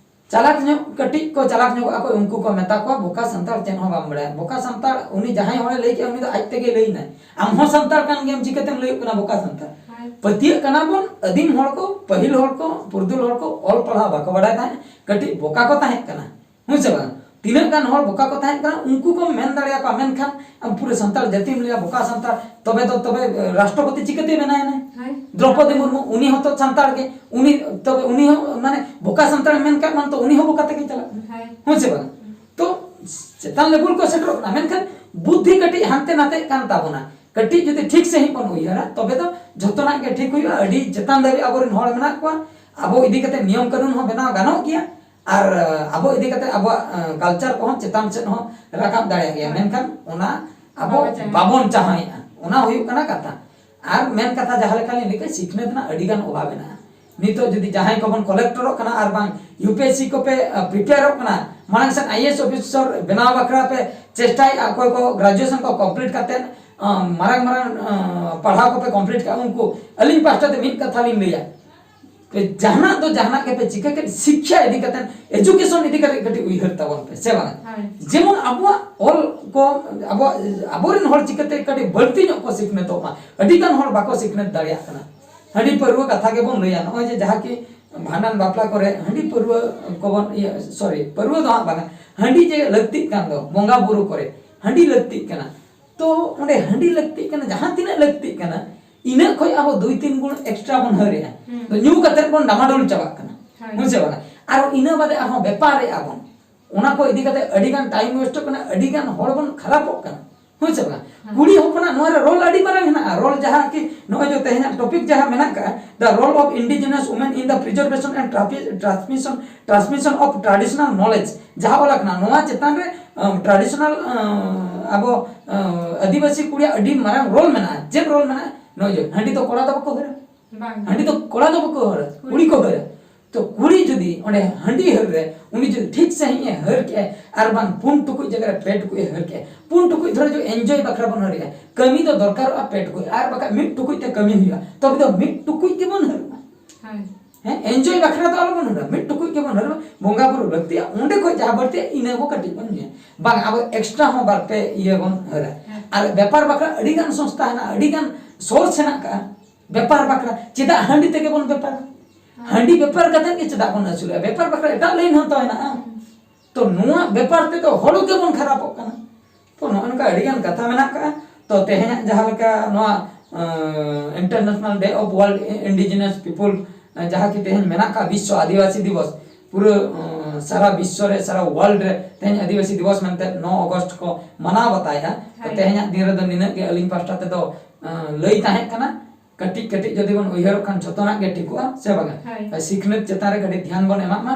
ᱪᱟᱞᱟᱠ ᱧᱚᱜ, ᱠᱟᱹᱴᱤᱡ ᱠᱚ ᱪᱟᱞᱟᱠ ᱧᱚᱜᱚᱜ ᱟᱠᱚ, ᱩᱱᱠᱩ ᱠᱚ ᱢᱮᱛᱟ ᱠᱚᱣᱟ ᱵᱚᱠᱟ ᱥᱟᱱᱛᱟᱲ, ᱪᱮᱫ ᱦᱚᱸ ᱵᱟᱢ ᱵᱟᱲᱟᱭᱟ᱾ ᱵᱚᱠᱟ ᱥᱟᱱᱛᱟᱲ, ᱩᱱᱤ ᱡᱟᱦᱟᱸᱭ ᱦᱚᱲᱮ ᱞᱟᱹᱭ ᱠᱮᱜᱼᱟ, ᱩᱱᱤ ᱫᱚ ᱟᱡ ᱛᱮᱜᱮᱭ ᱞᱟᱹᱭ ᱮᱱᱟ᱾ ᱟᱢ ᱦᱚᱸ ᱥᱟᱱᱛᱟᱲ ᱠᱟᱱ ᱜᱮᱭᱟᱢ, ᱪᱤᱠᱟᱹᱛᱮᱢ ᱞᱟᱹᱭᱚᱜ ᱠᱟᱱᱟ ᱵᱚᱠᱟ ᱥᱟᱱᱛᱟᱲ? ᱦᱳᱭ᱾ ᱯᱟᱹᱛᱭᱟᱹᱜ ᱠᱟᱱᱟ ᱵᱚᱱ, ᱟᱹᱫᱤᱢ ᱦᱚᱲ ᱠᱚ, ᱯᱟᱹᱦᱤᱞ ᱦᱚᱲ ᱠᱚ, ᱯᱩᱨᱫᱷᱩᱞ ᱦᱚᱲ ᱠᱚ ᱚᱞ ᱯᱟᱲᱦᱟᱣ ᱵᱟᱠᱚ ᱵᱟᱲᱟᱭ ᱛᱟᱦᱮᱸᱫ, ᱠᱟᱹᱴᱤᱡ ᱵᱚᱠᱟ ᱠᱚ ᱛᱟᱦᱮᱸ ᱠᱟᱱᱟ, ᱦᱮᱸ ᱥᱮ ᱵᱟᱝ? ᱛᱤᱱᱟᱹᱜ ᱜᱟᱱ ᱦᱚᱲ ᱵᱚᱠᱟ ᱠᱚ ᱛᱟᱦᱮᱸ ᱠᱟᱱᱟ, ᱩᱱᱠᱩ ᱠᱚᱢ ᱢᱮᱱ ᱫᱟᱲᱮᱭᱟᱠᱚᱣᱟ, ᱢᱮᱱᱠᱷᱟᱱ ᱟᱢ ᱯᱩᱨᱟᱹ ᱥᱟᱱᱛᱟᱲ ᱡᱟᱹᱛᱤᱢ ᱞᱟᱹᱭᱟ ᱵᱚᱠᱟ ᱥᱟᱱᱛᱟᱲ, ᱛᱚᱵᱮ ᱫᱚ, ᱛᱚᱵᱮ, ᱮ, ᱨᱟᱥᱴᱨᱚᱯᱚᱛᱤ ᱪᱤᱠᱟᱹᱛᱮ ᱵᱮᱱᱟᱣ ᱮᱱᱟᱭ? ᱦᱳᱭ᱾ ᱫᱨᱚᱯᱚᱫᱤ ᱢᱩᱨᱢᱩ, ᱩᱱᱤ ᱦᱚᱸᱛᱚ ᱥᱟᱱᱛᱟᱲ ᱜᱮ, ᱩᱱᱤ, ᱛᱚᱵᱮ ᱩᱱᱤ ᱦᱚᱸ, ᱢᱟᱱᱮ, ᱵᱚᱠᱟ ᱥᱟᱱᱛᱟᱲ ᱢᱮᱱ ᱠᱟᱜ ᱢᱟᱱ ᱛᱚ ᱩᱱᱤ ᱦᱚᱸ ᱵᱚᱠᱟ ᱛᱮᱜᱮ ᱪᱟᱞᱟᱜ ᱠᱟᱱᱟ᱾ ᱦᱳᱭ᱾ ᱦᱮᱸ ᱥᱮ ᱵᱟᱝ? ᱛᱚ ᱪᱮᱛᱟᱱ ᱞᱮᱵᱮᱞ ᱠᱚ ᱥᱮᱴᱮᱨᱚᱜ ᱠᱟᱱᱟ, ᱢᱮᱱᱠᱷᱟᱱ ᱵᱩᱫᱽᱫᱷᱤ ᱠᱟᱹᱴᱤᱡ ᱦᱟᱱᱛᱮ ᱱᱟᱛᱮᱜ ᱠᱟᱱ ᱛᱟᱵᱚᱱᱟ᱾ ᱠᱟᱹᱴᱤᱡ ᱡᱩᱫᱤ ᱴᱷᱤᱠ ᱥᱟᱺᱦᱤᱡ ᱵᱚᱱ ᱩᱭᱦᱟᱹᱨᱟ, ᱛᱚᱵᱮ ᱫᱚ ᱡᱷᱚᱛᱚᱱᱟᱜ ᱜᱮ ᱴᱷᱤᱠ ᱦᱩᱭᱩᱜᱼᱟ᱾ ᱟᱹᱰᱤ ᱪᱮᱛᱟᱱ ᱫᱷᱟᱹᱵᱤᱡ ᱟᱵᱚᱨᱮᱱ ᱦᱚᱲ ᱢᱮᱱᱟᱜ ᱠᱚᱣᱟ, ᱟᱵᱚ ᱤᱫᱤ ᱠᱟᱛᱮ ᱱᱤᱭᱚᱢ ᱠᱟᱹᱱᱩᱱ ᱦᱚᱸ ᱵᱮᱱᱟᱣ ᱜᱟᱱᱚᱜ ᱜᱮᱭᱟ᱾ ᱟᱨ, ᱟᱵᱚ ᱤᱫᱤ ᱠᱟᱛᱮ ᱟᱵᱚᱣᱟᱜ, ᱟᱸ, ᱠᱟᱞᱪᱟᱨ ᱠᱚᱦᱚᱸ ᱪᱮᱛᱟᱱ ᱥᱮᱫ ᱦᱚᱸ ᱨᱟᱠᱟᱵ ᱫᱟᱲᱮᱭᱟᱜ ᱜᱮᱭᱟ᱾ ᱦᱳᱭ᱾ ᱢᱮᱱᱠᱷᱟᱱ ᱚᱱᱟ ᱟᱵᱚ ᱵᱟᱵᱚ ᱪᱟᱦᱟᱣᱮᱫᱼᱟ᱾ ᱵᱟᱵᱚᱱ ᱪᱟᱦᱟᱣᱮᱫᱼᱟ, ᱚᱱᱟ ᱦᱩᱭᱩᱜ ᱠᱟᱱᱟ ᱠᱟᱛᱷᱟ᱾ ᱟᱨ ᱢᱮᱱ ᱠᱟᱛᱷᱟ ᱡᱟᱦᱟᱸ ᱞᱮᱠᱟ ᱞᱤᱧ ᱞᱟᱹᱭ ᱠᱮᱫ, ᱥᱤᱠᱷᱱᱟᱹᱛ ᱨᱮᱱᱟᱜ ᱟᱹᱰᱤ ᱜᱟᱱ ᱚᱵᱷᱟᱵᱽ ᱢᱮᱱᱟᱜᱼᱟ᱾ ᱱᱤᱛᱚᱜ ᱡᱩᱫᱤ ᱡᱟᱦᱟᱸᱭ ᱠᱚᱵᱚᱱ ᱠᱚᱞᱮᱠᱴᱚᱨᱚᱜ ᱠᱟᱱᱟ ᱟᱨ ᱵᱟᱝ ᱭᱩ ᱯᱤ ᱮᱥ ᱥᱤ ᱠᱚᱯᱮ ᱯᱨᱤᱯᱮᱭᱟᱨᱚᱜ ᱠᱟᱱᱟ, ᱢᱟᱲᱟᱝ ᱥᱮᱫ ᱟᱭ ᱮ ᱮᱥ ᱚᱯᱷᱤᱥᱟᱨ ᱵᱮᱱᱟᱣ ᱵᱟᱠᱷᱨᱟ ᱯᱮ ᱪᱮᱥᱴᱟᱭᱮᱫᱼᱟ, ᱚᱠᱚᱭ ᱠᱚ ᱜᱨᱮᱡᱩᱭᱮᱥᱚᱱ ᱠᱚ ᱠᱚᱢᱯᱞᱤᱴ ᱠᱟᱛᱮᱫ ᱟᱸ, ᱢᱟᱨᱟᱝ ᱢᱟᱨᱟᱝ ᱟᱸ, ᱯᱟᱲᱦᱟᱣ ᱠᱚᱯᱮ ᱠᱚᱢᱯᱞᱤᱴ ᱠᱟᱜᱼᱟ, ᱩᱱᱠᱩ ᱟᱹᱞᱤᱧ ᱯᱟᱦᱴᱟ ᱛᱮ ᱢᱤᱫ ᱠᱟᱛᱷᱟ ᱞᱤᱧ ᱞᱟᱹᱭᱟ, ᱯᱮ ᱡᱟᱦᱟᱱᱟᱜ ᱫᱚ ᱡᱟᱦᱟᱱᱟᱜ ᱜᱮᱯᱮ ᱪᱤᱠᱟᱹ ᱠᱮᱫ, ᱥᱤᱠᱠᱷᱟ ᱤᱫᱤ ᱠᱟᱛᱮᱫ, ᱮᱡᱩᱠᱮᱥᱚᱱ ᱤᱫᱤ ᱠᱟᱛᱮᱫ ᱠᱟᱹᱴᱤᱡ ᱩᱭᱦᱟᱹᱨ ᱛᱟᱵᱚᱱ ᱯᱮ, ᱥᱮ ᱵᱟᱝ? ᱦᱳᱭ᱾ ᱡᱮᱢᱚᱱ ᱟᱵᱚᱣᱟᱜ ᱚᱞ ᱠᱚ, ᱟᱵᱚᱣᱟᱜ, ᱟᱵᱚᱨᱮᱱ ᱦᱚᱲ ᱪᱤᱠᱟᱹᱛᱮ ᱠᱟᱹᱴᱤᱡ ᱵᱟᱹᱲᱛᱤ ᱧᱚᱜ ᱠᱚ ᱥᱤᱠᱷᱱᱟᱹᱛᱚᱜ ᱢᱟ, ᱟᱹᱰᱤ ᱜᱟᱱ ᱦᱚᱲ ᱵᱟᱠᱚ ᱥᱤᱠᱷᱱᱟᱹᱛ ᱫᱟᱲᱮᱭᱟᱜ ᱠᱟᱱᱟ᱾ ᱦᱟᱺᱰᱤ ᱯᱟᱹᱨᱣᱟᱹ ᱠᱟᱛᱷᱟ ᱜᱮᱵᱚᱱ ᱞᱟᱹᱭᱟ, ᱱᱚᱜᱼᱚᱭ ᱡᱮ ᱡᱟᱦᱟᱸ ᱠᱤ ᱵᱷᱟᱸᱰᱟᱱ ᱵᱟᱯᱞᱟ ᱠᱚᱨᱮ ᱦᱟᱺᱰᱤ ᱯᱟᱹᱨᱣᱟᱹ ᱠᱚᱵᱚᱱ, ᱤᱭᱟᱹ, ᱥᱚᱨᱤ, ᱯᱟᱹᱨᱣᱟᱹ ᱫᱚ ᱦᱟᱸᱜ ᱵᱟᱝᱟ, ᱦᱟᱺᱰᱤ ᱡᱮ ᱞᱟᱹᱠᱛᱤᱜ ᱠᱟᱱ ᱫᱚ, ᱵᱚᱸᱜᱟ ᱵᱩᱨᱩ ᱠᱚᱨᱮ ᱦᱟᱺᱰᱤ ᱞᱟᱹᱠᱛᱤᱜ ᱠᱟᱱᱟ, ᱛᱚ ᱚᱸᱰᱮ ᱦᱟᱺᱰᱤ ᱞᱟᱹᱠᱛᱤᱜ ᱠᱟᱱᱟ, ᱡᱟᱦᱟᱸ ᱛᱤᱱᱟᱹᱜ ᱞᱟᱹᱠᱛᱤᱜ ᱠᱟᱱᱟ, ᱤᱱᱟᱹᱜ ᱠᱷᱚᱡ ᱟᱵᱚ ᱫᱩᱭ ᱛᱤᱱ ᱜᱩᱱ ᱮᱠᱥᱴᱨᱟ ᱵᱚᱱ ᱦᱟᱹᱨᱮᱜᱼᱟ᱾ ᱦᱩᱸ᱾ ᱛᱚ ᱧᱩ ᱠᱟᱛᱮᱫ ᱵᱚᱱ ᱰᱟᱢᱟᱰᱳᱞ ᱪᱟᱵᱟᱜ ᱠᱟᱱᱟ᱾ ᱦᱳᱭ᱾ ᱦᱮᱸ ᱥᱮ ᱵᱟᱝᱟ? ᱟᱨ ᱤᱱᱟᱹ ᱵᱟᱫᱮ ᱟᱨᱦᱚᱸ ᱵᱮᱯᱟᱨᱮᱜᱼᱟ ᱵᱚᱱ᱾ ᱚᱱᱟ ᱠᱚ ᱤᱫᱤ ᱠᱟᱛᱮ ᱟᱹᱰᱤ ᱜᱟᱱ ᱴᱟᱭᱤᱢ ᱳᱭᱮᱥᱴᱚᱜ ᱠᱟᱱᱟ, ᱟᱹᱰᱤ ᱜᱟᱱ ᱦᱚᱲ ᱵᱚᱱ ᱠᱷᱟᱨᱟᱯᱚᱜ ᱠᱟᱱᱟ᱾ ᱦᱮᱸ ᱥᱮ ᱵᱟᱝᱟ? ᱦᱮᱸ᱾ ᱠᱩᱲᱤ ᱦᱚᱯᱚᱱᱟᱜ ᱱᱚᱣᱟ ᱨᱮ ᱨᱳᱞ ᱟᱹᱰᱤ ᱢᱟᱨᱟᱝ ᱦᱮᱱᱟᱜᱼᱟ᱾ ᱨᱳᱞ ᱡᱟᱦᱟᱸ ᱠᱤ ᱱᱚᱜᱼᱚᱭ ᱡᱮ ᱛᱮᱦᱮᱧᱟᱜ ᱴᱚᱯᱤᱠ ᱡᱟᱦᱟᱸ ᱢᱮᱱᱟᱜ ᱠᱟᱜᱼᱟ, the role of indigenous women in the preservation and transmi-, transmission, transmission of traditional knowledge, ᱡᱟᱦᱟᱸ ᱚᱞ ᱟᱠᱟᱱᱟ, ᱱᱚᱣᱟ ᱪᱮᱛᱟᱱ ᱨᱮ, ᱟᱢ, ᱴᱨᱟᱰᱤᱥᱚᱱᱟᱞ, ᱟᱢ, ᱟᱵᱚ, ᱟᱢ, ᱟᱹᱫᱤᱵᱟᱹᱥᱤ ᱠᱩᱲᱤᱭᱟᱜ ᱟᱹᱰᱤ ᱢᱟᱨᱟᱝ ᱨᱳᱞ ᱢᱮᱱᱟᱜᱼᱟ᱾ ᱪᱮᱫ ᱨᱳᱞ ᱢᱮᱱᱟᱜᱼᱟ? ᱱᱚᱜᱼᱚᱭ ᱡᱮ ᱦᱟᱺᱰᱤ ᱫᱚ ᱠᱚᱲᱟ ᱫᱚ ᱵᱟᱠᱚ ᱦᱟᱹᱨᱟ᱾ ᱵᱟᱝ᱾ ᱦᱟᱺᱰᱤ ᱫᱚ ᱠᱚᱲᱟ ᱫᱚ ᱵᱟᱠᱚ ᱦᱟᱹᱨᱟ, ᱠᱩᱲᱤ᱾ ᱠᱩᱲᱤ ᱠᱚ ᱦᱟᱹᱨᱟ᱾ ᱛᱚ ᱠᱩᱲᱤ ᱡᱩᱫᱤ ᱚᱸᱰᱮ ᱦᱟᱺᱰᱤ ᱦᱟᱹᱨ ᱨᱮ ᱩᱱᱤ ᱡᱩᱫᱤ ᱴᱷᱤᱠ ᱥᱟᱺᱦᱤᱡ ᱮ ᱦᱟᱹᱨ ᱠᱮᱜᱼᱟᱭ, ᱟᱨ ᱵᱟᱝ ᱯᱩᱱ ᱴᱩᱠᱩᱡ ᱡᱟᱭᱜᱟ ᱨᱮ ᱯᱮ ᱴᱩᱠᱩᱡ ᱮ ᱦᱟᱹᱨ ᱠᱮᱜᱼᱟᱭ, ᱯᱩᱱ ᱴᱩᱠᱩᱡ ᱫᱷᱚᱨᱮ ᱡᱩᱫᱤ ᱮᱱᱡᱚᱭ ᱵᱟᱠᱷᱨᱟ ᱵᱚᱱ ᱦᱟᱹᱨᱮᱜᱼᱟ, ᱠᱟᱹᱢᱤ ᱫᱚ ᱫᱚᱨᱠᱟᱨᱚᱜᱼᱟ ᱯᱮ ᱴᱩᱠᱩᱡ, ᱟᱨ ᱵᱟᱠᱷᱟᱡ ᱢᱤᱫ ᱴᱩᱠᱩᱡ ᱛᱮ ᱠᱟᱹᱢᱤ ᱦᱩᱭᱩᱜᱼᱟ, ᱛᱚᱵᱮ ᱫᱚ ᱢᱤᱫ ᱴᱩᱠᱩᱡ ᱜᱮᱵᱚᱱ ᱦᱟᱹᱨ ᱢᱟ᱾ ᱦᱳᱭ᱾ ᱦᱮᱸ, ᱮᱱᱡᱚᱭ ᱵᱟᱠᱷᱨᱟ ᱫᱚ ᱟᱞᱚᱵᱚᱱ ᱦᱟᱹᱨᱟ, ᱢᱤᱫ ᱴᱩᱠᱩᱡ ᱜᱮᱵᱚᱱ ᱦᱟᱹᱨ ᱢᱟ᱾ ᱵᱚᱸᱜᱟ ᱵᱩᱨᱩ ᱞᱟᱹᱠᱛᱤᱜᱼᱟ, ᱚᱸᱰᱮ ᱠᱷᱚᱡ ᱡᱟᱦᱟᱸ ᱵᱟᱹᱲᱛᱤᱜᱼᱟ ᱤᱱᱟᱹ ᱵᱚ ᱠᱟᱹᱴᱤᱡ ᱵᱚᱱ ᱧᱩᱭᱟ᱾ ᱵᱟᱝ, ᱟᱵᱚ ᱮᱠᱥᱴᱨᱟ ᱦᱚᱸ ᱵᱟᱨ ᱯᱮ ᱤᱭᱟᱹ ᱵᱚᱱ ᱦᱟᱹᱨᱟ᱾ ᱦᱮᱸ᱾ ᱟᱨ ᱵᱮᱯᱟᱨ ᱵᱟᱠᱷᱨᱟ ᱟᱹᱰᱤ ᱜᱟᱱ ᱥᱚᱝᱥᱛᱷᱟ ᱦᱮᱱᱟᱜᱼᱟ, ᱟᱹᱰᱤ ᱜᱟᱱ ᱥᱳᱨᱥ ᱦᱮᱱᱟᱜ ᱠᱟᱜᱼᱟ᱾ ᱵᱮᱯᱟᱨ ᱵᱟᱠᱷᱨᱟ ᱪᱮᱫᱟᱜ ᱦᱟᱺᱰᱤ ᱛᱮᱜᱮ ᱵᱚᱱ ᱵᱮᱯᱟᱨᱟ? ᱦᱮᱸ᱾ ᱦᱟᱺᱰᱤ ᱵᱮᱯᱟᱨ ᱠᱟᱛᱮᱫ ᱜᱮ ᱪᱮᱫᱟᱜ ᱵᱚᱱ ᱟᱹᱥᱩᱞᱚᱜᱼᱟ? ᱵᱮᱯᱟᱨ ᱵᱟᱠᱷᱨᱟ ᱮᱴᱟᱜ ᱞᱟᱭᱤᱱ ᱦᱚᱸ ᱛᱚ ᱦᱮᱱᱟᱜᱼᱟ᱾ ᱦᱮᱸ᱾ ᱛᱚ ᱱᱚᱣᱟ ᱵᱮᱯᱟᱨ ᱛᱮᱫᱚ ᱦᱚᱲ ᱜᱮᱵᱚᱱ ᱠᱷᱟᱨᱟᱯᱚᱜ ᱠᱟᱱᱟ᱾ ᱛᱚ ᱱᱚᱜᱼᱚ ᱱᱚᱝᱠᱟ ᱟᱹᱰᱤ ᱜᱟᱱ ᱠᱟᱛᱷᱟ ᱢᱮᱱᱟᱜ ᱠᱟᱜᱼᱟ᱾ ᱛᱚ ᱛᱮᱦᱮᱧᱟᱜ ᱡᱟᱦᱟᱸ ᱞᱮᱠᱟ ᱱᱚᱣᱟ, ᱟᱸ, International Day of World Indigenous People, ᱟᱸ, ᱡᱟᱦᱟᱸ ᱠᱤ ᱛᱮᱦᱮᱧ ᱢᱮᱱᱟᱜ ᱠᱟᱜᱼᱟ ᱵᱤᱥᱥᱚ ᱟᱹᱫᱤᱵᱟᱹᱥᱤ ᱫᱤᱵᱚᱥ, ᱯᱩᱨᱟᱹ, ᱟᱸ, ᱥᱟᱨᱟ ᱵᱤᱥᱥᱚ ᱨᱮ, ᱥᱟᱨᱟ ᱣᱟᱨᱞᱰ ᱨᱮ ᱛᱮᱦᱮᱧ ᱟᱹᱫᱤᱵᱟᱹᱥᱤ ᱫᱤᱵᱚᱥ ᱢᱮᱱᱛᱮ ᱱᱚ ᱚᱜᱚᱥᱴ ᱠᱚ ᱢᱟᱱᱟᱣ ᱵᱟᱛᱟᱭᱮᱫᱼᱟ᱾ ᱛᱚ ᱦᱳᱭ᱾ ᱛᱮᱦᱮᱧᱟᱜ ᱫᱤᱱ ᱨᱮᱫᱚ ᱱᱤᱱᱟᱹᱜ ᱜᱮ ᱟᱹᱞᱤᱧ ᱯᱟᱦᱴᱟ ᱛᱮᱫᱚ, ᱟᱸ, ᱞᱟᱹᱭ ᱛᱟᱦᱮᱸ ᱠᱟᱱᱟ᱾ ᱠᱟᱹᱴᱤᱡ ᱠᱟᱹᱴᱤᱡ ᱡᱩᱫᱤ ᱵᱚᱱ ᱩᱭᱦᱟᱹᱨᱚᱜ ᱠᱷᱟᱱ ᱡᱷᱚᱛᱚᱱᱟᱜ ᱜᱮ ᱴᱷᱤᱠᱚᱜᱼᱟ, ᱥᱮ ᱵᱟᱝᱟ? ᱦᱳᱭ᱾ ᱥᱤᱠᱷᱱᱟᱹᱛ ᱪᱮᱛᱟᱱ ᱨᱮ ᱠᱟᱹᱴᱤᱡ ᱫᱷᱮᱭᱟᱱ ᱵᱚᱱ ᱮᱢᱟᱜ ᱢᱟ᱾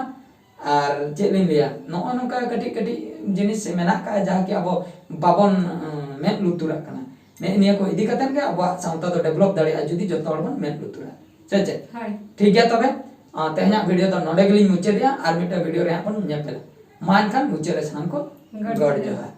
ᱟᱨ ᱪᱮᱫ ᱞᱤᱧ ᱞᱟᱹᱭᱟ, ᱱᱚᱜᱼᱚ ᱱᱚᱝᱠᱟ ᱠᱟᱹᱴᱤᱡ ᱠᱟᱹᱴᱤᱡ ᱡᱤᱱᱤᱥ ᱢᱮᱱᱟᱜ ᱠᱟᱜᱼᱟ, ᱡᱟᱦᱟᱸ ᱠᱤ ᱟᱵᱚ ᱵᱟᱵᱚᱱ, ᱩᱸ, ᱢᱮᱫ ᱞᱩᱛᱩᱨᱟᱜ ᱠᱟᱱᱟ᱾ ᱱᱮᱜᱼᱮ ᱱᱤᱭᱟᱹ ᱠᱚ ᱤᱫᱤ ᱠᱟᱛᱮᱫ ᱜᱮ ᱟᱵᱚᱣᱟᱜ ᱥᱟᱶᱛᱟ ᱫᱚ ᱰᱮᱵᱷᱞᱚᱯ ᱫᱟᱲᱮᱭᱟᱜᱼᱟ, ᱡᱩᱫᱤ ᱡᱚᱛᱚ ᱦᱚᱲ ᱵᱚᱱ ᱢᱮᱫ ᱞᱩᱛᱩᱨᱟ, ᱥᱮ ᱪᱮᱫ? ᱦᱳᱭ᱾ ᱴᱷᱤᱠ ᱜᱮᱭᱟ ᱛᱚᱵᱮ, ᱟᱨ ᱛᱮᱦᱮᱧᱟᱜ ᱵᱷᱤᱰᱤᱭᱳ ᱫᱚ ᱱᱚᱰᱮ ᱜᱮᱞᱤᱧ ᱢᱩᱪᱟᱹᱫᱮᱜᱼᱟ, ᱟᱨ ᱢᱤᱫᱴᱟᱝ ᱵᱷᱤᱰᱤᱭᱳ ᱨᱮ ᱦᱟᱸᱜ ᱵᱚᱱ ᱧᱮᱯᱮᱞᱟ᱾ ᱢᱟ ᱮᱱᱠᱷᱟᱱ ᱢᱩᱪᱟᱹᱫ ᱨᱮ ᱥᱟᱱᱟᱢ ᱠᱚ ᱜᱚᱰ ᱜᱚᱰ ᱡᱚᱦᱟᱨ᱾ ᱡᱚᱦᱟᱨ᱾